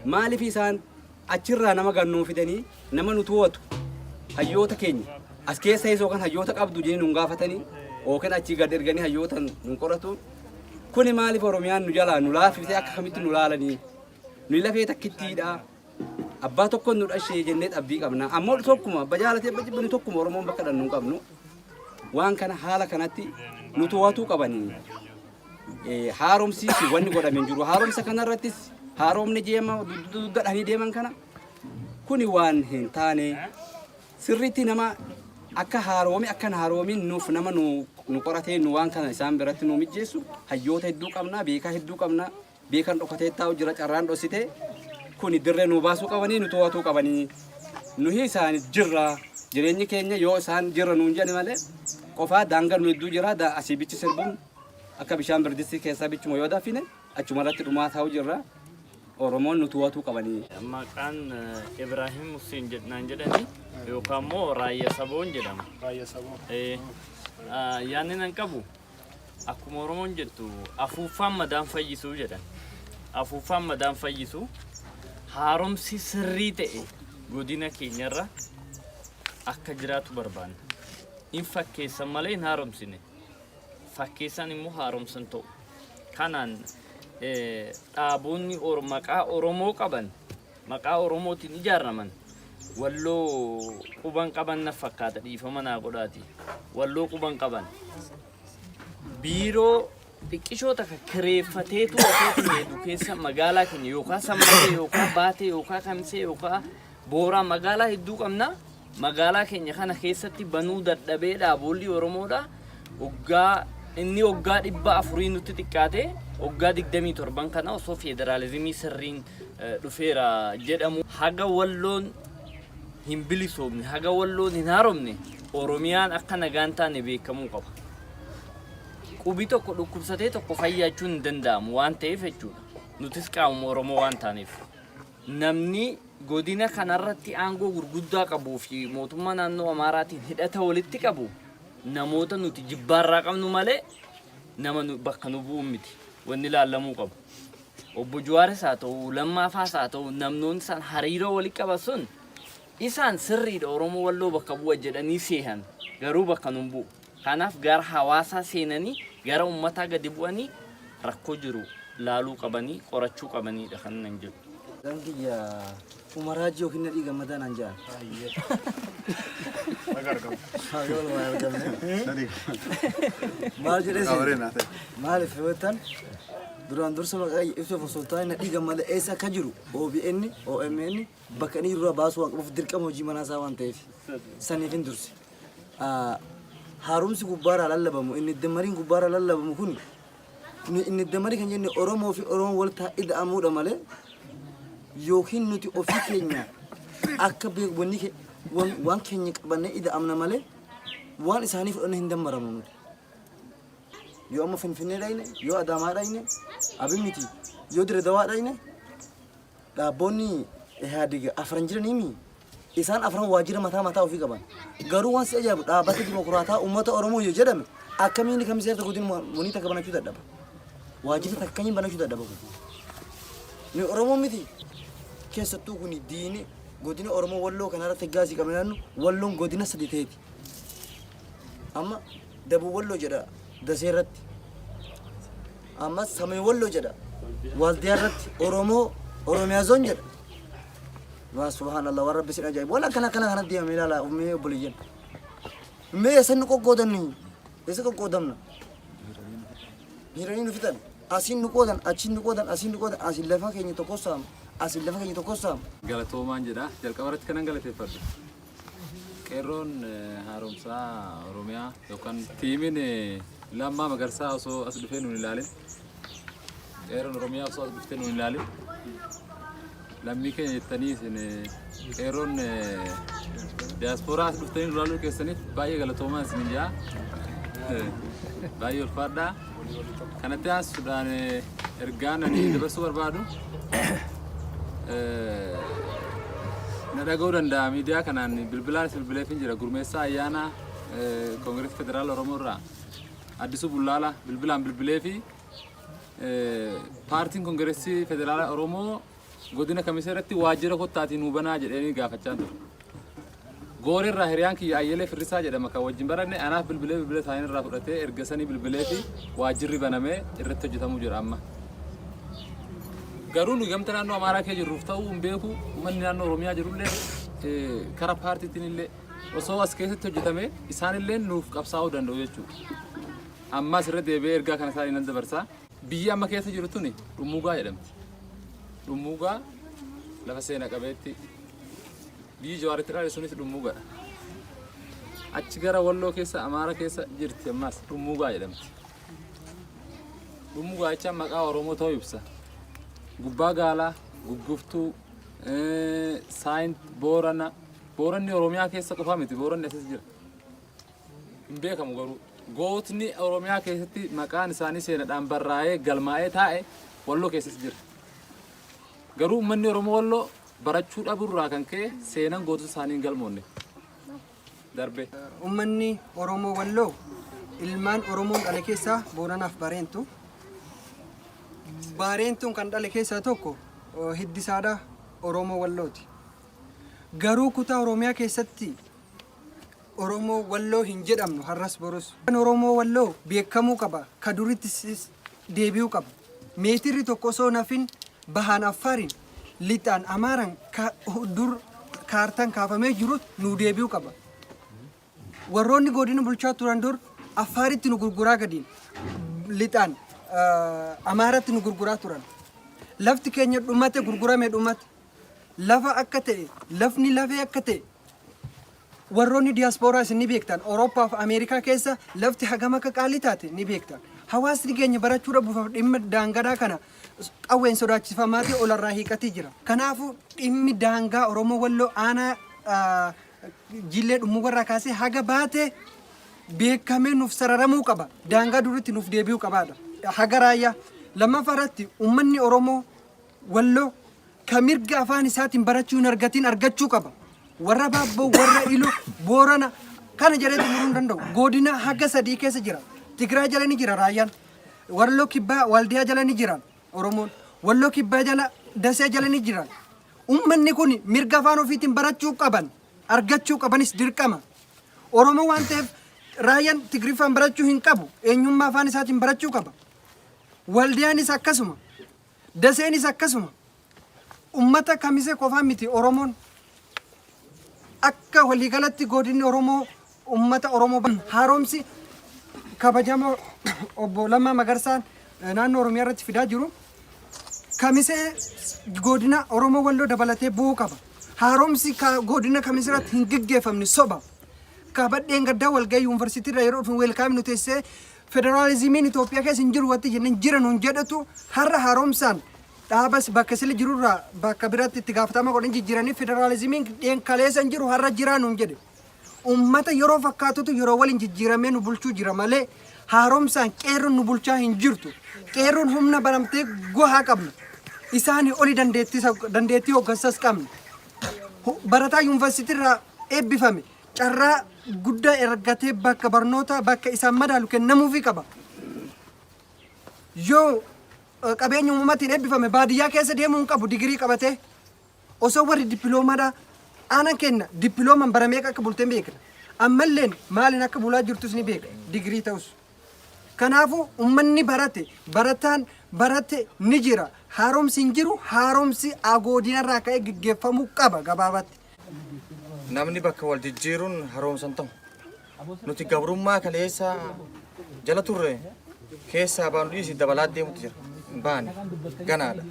Maaliif isaan achirraa nama gannuu fidanii nama nu to'atu hayyoota keenya as keessa yookaan hayyoota qabdu jedhanii nun gaafatanii yookaan achii gad erganii hayyoota nun qoratu. Kuni maaliif Oromiyaan nu jalaa nu laaffifte akka kamitti nu laalanii? Nuyi lafee takkittiidha. Abbaa tokkoon nu dhashee jennee abdii qabna. Ammoo tokkuma abba jaalatee abba jibbe nu tokkuma Oromoon bakka dhannu hin qabnu. Waan kana haala kanatti nu to'atuu qabanii. Haaromsiisi wanni godhame hin jiru. Haaromsa kanarrattis haaromni jeema dugda dhanii deeman kana kuni waan hin taane sirriitti nama akka haaroomi akka hin haaroomin nuuf nama nu nu qoratee nu waan kana isaan biratti nu mijjeessu hayyoota hedduu qabna beekaa hedduu qabna beekan dhokatee taa'u jira carraan dhosite kuni dirree nu baasuu qabanii nu to'atuu qabanii nuhi isaan jirra jireenyi keenya yoo isaan jirra nuun jedhani malee qofaa daangaa nu hedduu jira asii bichi sirbuun akka bishaan birdistii keessaa bichuma yoo dafine achuma irratti dhumaa taa'u jirra Oromoon nu to'atuu qabanii. Maqaan Ibrahim Hussein naan jedhani yookaan immoo Raayyaa Saboon jedhama. Raayyaa Saboo. Yaadni nan qabu akkuma Oromoon jettu afuuffaan madaan fayyisuu jedhan. Afuuffaan madaan fayyisuu haaromsi sirrii ta'e godina keenyarra akka jiraatu barbaanna. In fakkeessan malee hin haaromsine. Fakkeessan immoo haaromsan ta'u. Kanaan dhaaboonni maqaa Oromoo qaban maqaa Oromootiin ijaaraman Walloo quban qaban na fakkaata dhiifama naa godhaati. Walloo quban qaban. Biiroo xiqqishoo takka kireeffateetu osoo fayyadu keessa magaalaa keenya yookaan Sambatee yookaan Baatee yookaan Kamisee yookaan Booraa magaalaa hedduu qabna. Magaalaa keenya kana keessatti banuu dadhabee dhaaboolli Oromoodha. Waggaa inni waggaa 400 nutti xiqqaate waggaa 27 kana osoo federaalizimii sirriin dhufeera jedhamu. Haga Walloon hin bilisoomne, haga Walloon hin haaromne Oromiyaan akka nagaan taane beekamuu qaba. Qubi tokko dhukkubsatee tokko fayyaachuun hin danda'amu waan ta'eef jechuudha. Nutis qaamuma Oromoo waan taaneef. Namni godina kanarratti aangoo gurguddaa qabuu fi mootummaa naannoo Amaaraatiin hidhata walitti qabu namoota nuti jibbaarraa qabnu malee nama bakka nu bu'u miti. Wanni ilaallamuu qabu. Obbo Juwaaris haa ta'u, Lammaa faas haa ta'u, namnoonni isaan hariiroo walitti qaban sun isaan sirriidha Oromoo Walloo bakka bu'a jedhanii seehan garuu bakka nun bu'u. Kanaaf gara hawaasaa seenanii gara uummataa gadi bu'anii rakkoo jiru laaluu qabanii qorachuu qabaniidha kan nan jedhu. Maqaan kiyya Umar Haajii yookiin Nadhii Gammadaa naan jedhan. Maal jedhee seete? Maaliif yoo jettan duraan dursa maqaa kiyya ibsuuf osoo hin taane Nadhii Gammadaa eessa akka jiru OBN, OMN bakka inni jirurraa baasuu waan qabuuf dirqama hojii manaa isaa waan ta'eef saniif hin durse. Haaromsi gubbaarraa lallabamu inni dammariin gubbaarraa lallabamu kun inni dammarii kan jenne Oromoo fi Oromoon wal taa ida'amuudha malee yookiin nuti ofii keenya akka wanni waan keenya qabannee ida'amna malee waan isaanii fudhannee hin dammaramnu nuti. Yoo amma Finfinnee dhayne, yoo Adaamaa dhayne, Abiy miti, yoo Dire Dawaa dhayne dhaabboonni Ihaadig afran jiraniimi isaan afran waajjira mataa mataa ofii qaban. Garuu waan si ajaa'ibu dhaabbata dimokiraataa uummata Oromoo yoo jedhame akkamiin kamiseerta godin wanii takka banachuu dadhaba. Waajjira takka kamiin banachuu dadhaba kun. Ni Oromoo miti keessattuu kun diini godina Oromoo Walloo kanarratti gaasii qabna naannu Walloon godina sadi ta'eeti. Amma Dabuu Walloo jedha Dasee irratti. Ammas Sameen Walloo jedha Waaldiyaa irratti Oromoo Oromiyaa zoon jedha. Waa subhaanallah waan rabbi sin ajaa'ibu. Waan akkana akkana kana deemame ilaala mee obboleeyyan. Mee eessa nu qoqqoodanni? Eessa qoqqoodamna? Hiranii nu fixan. Asiin nu qoodan, achiin nu qoodan, asiin nu qoodan, asiin lafa keenya tokko saamu, asiin lafa keenya tokko saamu. Galatoomaan jedha. Jalqaba irratti kanan galateeffadhu. Qeerroon haaromsaa Oromiyaa yookaan tiimiin Lammaa Magarsaa osoo as dhufee nuun ilaalin qeerroon Oromiyaa osoo as dhuftee nuun ilaalin lammii keenya jettanii isin qeerroon diyaaspooraa as dhuftanii nu ilaaluu keessaniif baay'ee galatoomaa isin jaa baay'ee ulfaadhaa. Kanatti aansuudhaan ergaan ani dabarsuu barbaadu na dhaga'uu danda'a miidiyaa kanaan bilbilaanis bilbileefin jira gurmeessaa ayyaanaa koongireesii federaala Oromoo irraa Addisuu Bullaala bilbilaan bilbileefi paartiin koongireesii federaala Oromoo godina kamisee irratti waajjira kottaatii nuu banaa jedheenii gaafachaa ture. Goorerraa hiriyaan kiyya Ayyelee Firrisaa jedhama kan wajjin baranne anaaf bilbilee bilbila isaanii irraa fudhatee erga sanii bilbilee fi waajjirri banamee irratti hojjetamuu jira amma. Garuu nu gamta naannoo Amaaraa kee jirruuf ta'uu hin beeku uummanni naannoo Oromiyaa jirullee kara paartiitiin illee osoo as keessatti hojjetame isaanillee nuuf qabsaa'uu danda'u jechuudha. Ammas irra deebi'ee ergaa kana isaanii nan dabarsa. Biyyi amma keessa jiru tuni Dhummuugaa jedhamti. Dhummuugaa lafa seena qabeetti. Biyyi Jawaaritti dhalate sunis Dhummuugaadha. Achi gara Walloo keessa Amaara keessa jirti ammas Dhummuugaa jedhamti. Dhummuugaa jechaan maqaa Oromoo ta'uu ibsa. Gubbaa Gaalaa, Gugguftuu, Saayint, Boorana. Booranni Oromiyaa keessa qofaa miti, Booranni asis jira. Hin beekamu garuu. Gootni Oromiyaa keessatti maqaan isaanii seenadhaan barraa'ee galmaa'ee taa'e Walloo keessas jira. Garuu uummanni Oromoo Walloo barachuu dhabuurraa kan ka'e seenan gootota isaanii hin galmoonne. Darbe. Ummanni Oromoo Walloo ilmaan Oromoon dhale keessaa Booranaaf Bareentu. Baareentuun kan dhale keessaa tokko hiddisaadha Oromoo Wallooti. Garuu kutaa Oromiyaa keessatti Oromoo Walloo hin jedhamnu har'as borus. Oromoo Walloo beekamuu qaba ka duritti deebi'uu qaba. Meetirri tokko osoo hin hafin bahaan Affaariin lixaan Amaaraan ka dur kaartaan kaafamee jiru nuu deebi'uu qaba. Warroonni godina bulchaa turan dur Affaaritti nu gurguraa gadiin lixaan Amaaratti nu gurguraa turan. Lafti keenya dhumate gurgurame dhumate. Lafa akka ta'e lafni lafee akka ta'e warroonni diyaaspooraa isin ni beektan Awurooppaa fi Ameerikaa keessa lafti hagam akka qaalii taate ni beektan. Hawaasni keenya barachuu dhabuuf dhimma daangadaa kana qawween sodaachifamaatii olarraa hiiqatii jira. Kanaafuu dhimmi daangaa Oromoo Walloo aanaa Jillee Dhummuugarraa kaasee haga baatee beekamee nuuf sararamuu qaba. Daangaa duritti nuuf deebi'uu qabaadha. Haga raayyaa. Lammaffaa irratti uummanni Oromoo Walloo ka mirga afaan isaatiin barachuu hin argatiin argachuu qaba. Warra Baabboo, warra Iluu, Boorana kana jedhee xumuruu hin danda'u. Godina haga sadii keessa jira. Tigraay jala ni jira raayyaan. Walloo kibbaa Waldiyaa jala ni jira Oromoon. Walloo kibbaa jala Dasee jala ni jira. Uummanni kun mirga afaan ofiitiin barachuu qaban argachuu qabanis dirqama. Oromoo waan ta'eef raayyaan Tigriffaan barachuu hin qabu. Eenyummaa afaan isaatiin barachuu qaba. Waldiyaanis akkasuma. Daseenis akkasuma. Ummata Kamisee qofaa miti Oromoon. Akka waliigalatti godinni Oromoo ummata Oromoo haaromsi kabajamoo obbo Lammaa Magarsaan naannoo Oromiyaa irratti fidaa jiru Kamisee godina Oromoo Walloo dabalatee bu'uu qaba. Haaromsi godina Kamisee irratti hin gaggeeffamne soba. Kabadheen gaddaa walgahii yuunivarsiitii irra yeroo dhufnu weelkaamii nu teessee federaalizimiin Itoophiyaa keessa hin jiru wanti jenneen jira nuun jedhetu har'a haaromsaan dhaabas bakka sila jirurraa bakka biraatti itti gaafatama godhan jijjiiranii federaalizimiin dheen kaleessa hin jiru har'a jiraa nuun jedhe. Uummata yeroo fakkaatutu yeroo waliin jijjiiramee nu bulchuu jira malee haaromsaan qeerroon nu bulchaa hin jirtu. Qeerroon humna baramtee gohaa qabna. Isaanii oli dandeettii hooggansas qabna. Barataa yuunivarsiitii irraa eebbifame carraa guddaa argatee bakka barnootaa bakka isaan madaalu kennamuufii qaba. Yoo qabeenya uumamaatiin eebbifame baadiyyaa keessa deemuu hin qabu digirii qabatee osoo warri dippiloomaadhaa aanan kenna dippilooman bara meeqa akka bulteen beekna. Ammalleen maaliin akka bulaa jirtus ni beekna digirii ta'us. Kanaafuu uummanni barate barataan barate ni jira. Haaromsi hin jiru haaromsi agoodinarraa ka'ee gaggeeffamuu qaba gabaabatti. Namni bakka wal jijjiiruun haroomsa hin ta'u. Nuti gabrummaa kaleessa jala turre keessaa baanu dhiisi dabalaa deemutu jira. Hin baane ganaadha.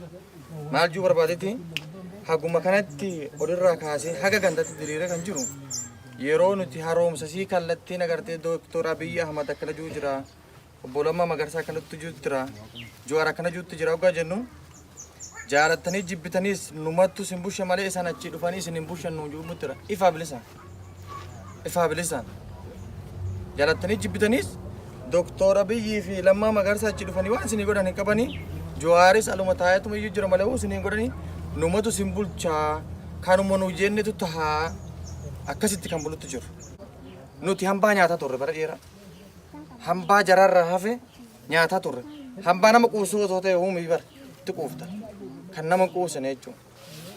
Maal juu barbaadetti haguma kanatti olirraa kaasee haga gandatti diriiree kan jiru yeroo nuti haroomsa sii kallattiin agartee Dooktor Abiyyi Ahmad akkana jiru jira. Obbo Lammaa Magarsaa akkanatti jiru jira. Jawaar akkana jirutti jira hoggaa jennu jaalattanii jibbitaniis numattu isin bushe malee isaan achii dhufanii isin hin bushan nuun jiru jira. Ifaa bilisaan. Ifaa bilisaan. Jaalattanii jibbitaniis Doktor Abiyyii fi Lammaa Magarsaa achi dhufanii waan isinii godhan hin qabanii. Jawaaris aluma taa'eetuma iyyuu jira malee isinii hin godhanii numatu isin bulchaa kanuma nu jennetu tahaa akkasitti kan bulutti jiru. Nuti hambaa nyaataa turre bara dheeraa. Hambaa jaraarraa hafe nyaataa turre. Hambaa nama quubsuu osoo ta'e uumii bara itti quufta. Kan nama hin quubsine jechuudha.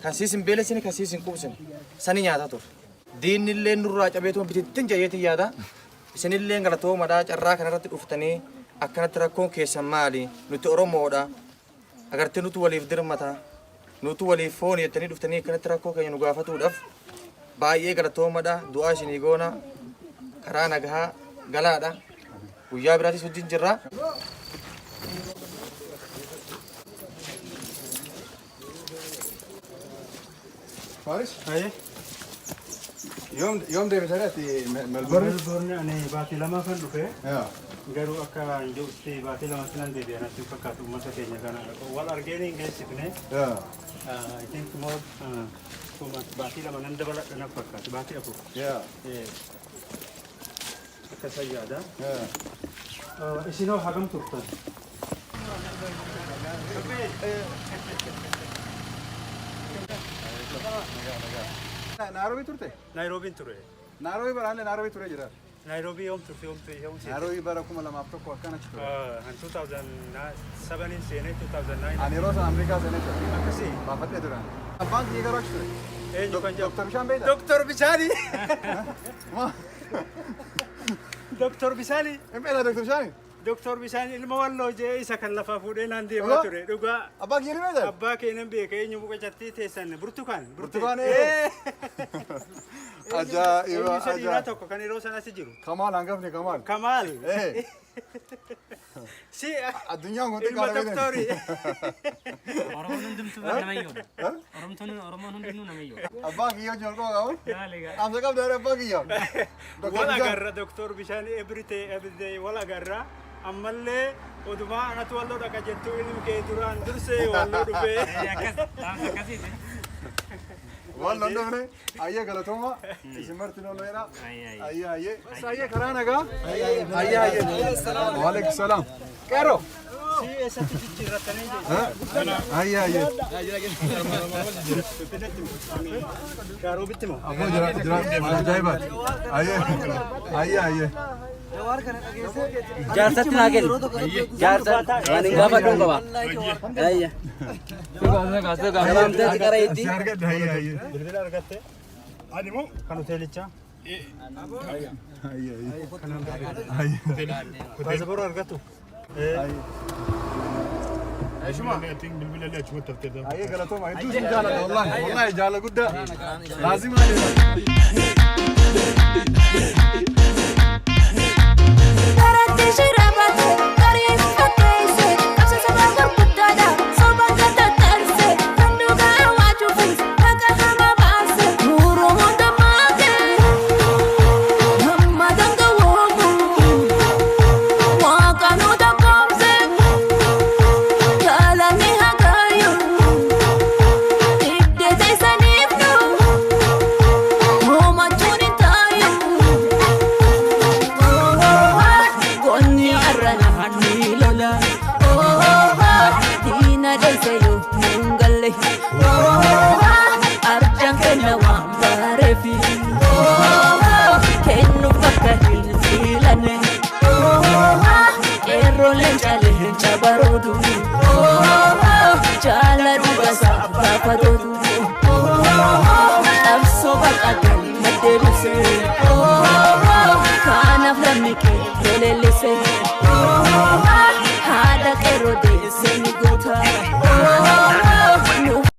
Kan siis hin beelessine kan siis hin quubsine sani nyaataa turre. Diinni illee nurraa cabeetuma bitittin jedheetiin yaada. Isinillee galatoomadha carraa kanarratti dhuftanii akkanatti rakkoon keessan maali? Nuti Oromoodha. Agartee nutu waliif dirmata. Nutu waliif fooni jettanii dhuftanii akkanatti rakkoo keenya nu gaafatuudhaaf baay'ee galatoomadha. Du'aa isinii goona. Karaa nagahaa galaadha. Guyyaa biraatis wajjin jirra. Faris? Yoom deebitanii ati Melbourne? Melbourne ani baatii lamaafan dhufe. Garuu akka hin jirutti baatii lamatti nan deebi'a natti hin fakkaatu uummata keenya kana. Wal argeen hin geessifne. I think more 2 months, baatii 2 nan dabaladha na fakkaatu, baatii 4. Akka isa yaada. Isinoo hagam turtan? Nairobi turte? Nairoobiin ture. Nairobi baraallee Nairobi ture jira. Nairoobii yoom turte, yoom turte, yoom seente? Nairobi bara 2001 akkana achi ture. An 2007 seenee 2009. Ani yeroo sana Ameerikaa seenee ture. Akkasii? Baafadhee ture. Abbaan kiyya garuu achi ture. Eenyu kan jedhamu? Dr. Bishaan beektaa? Dr. Bishaani! Dr. Bishaani! Hin beektaa Dr. Bishaani? Dr. Bishaan ilma walloo jee isa kan lafaa fuudhee naan deemaa ture dhugaa. Abbaa kiyya ni beektaa? Abbaa kee nan beeka, eenyu muqachattii teessan burtukaan. Burtukaan, ee. Ajaa'iba! Eenyu isa dhiiraa Ajaa'iba. tokko kan yeroo sanas jiru? Kamaal hangafni Kamaal. Kamaal. Ee. Si Addunyaan kun ilma xiqqaadha. doktorii. Oromoon hundumtuu namayyoodha. Oromoon hundinuu namayyoodha. Abbaa kiyya wajjin ol qaba qabu. Dhaamsa qabda abbaa kiyya. Wal agarra Dr. Bishaan every day, every day wal agarra. Ammallee odumaa anatu walloo dhaqa jettu ilmi kee duraan dursee walloo dhufee. Akkasiiti. Waan londofne ayyee galatooma isin marti lolloodha. Ayyee ayyee. Ayyee karaa nagaa. Ayyee ayyee. Waalaikum salaam. Qeerroo. Si eessatti jijjiirrattanii? Ayyee ayyee. Shaaruubitti moo? Abboo jira jira ajaa'ibaati. Ayyee ayyee ayyee. Jaarsatti naa kenni. Jaarsa waan hin gaafadhuun qaba. Ayya. Gabaamteetti qara itti. Bilbila argatte? Ani moo? Kan hoteelichaa? Ayyee ayyee. Paasapoora argattu? Bilbila illee achumatti haftee. Ayyee galatooma hedduu isin jaalladha wallahi wallahi jaala guddaa. Laazima. Karatti shirabate, karii fakkeesse, qabsa saba gurguddaadha, soba gata tarse, kan dhugaa waajuufis haqa hama baase, Oromoon dammaaqe, hamma dangawoomu, waaqa nu tokkoomse, jaalanni hagaayu, ibdee teessaniif nu, hoomachuun hin taayu. Gonni arrana ni lola. Diina dheesse yoo nun galle. Arjaan kenna waan bareefi. Kennuuf bakka hin filanne. Qeerroon leencaalee hin cabarootu. Jaala dhugasaa abbaa fatootu. Qabsoo baqataa maddee dursee.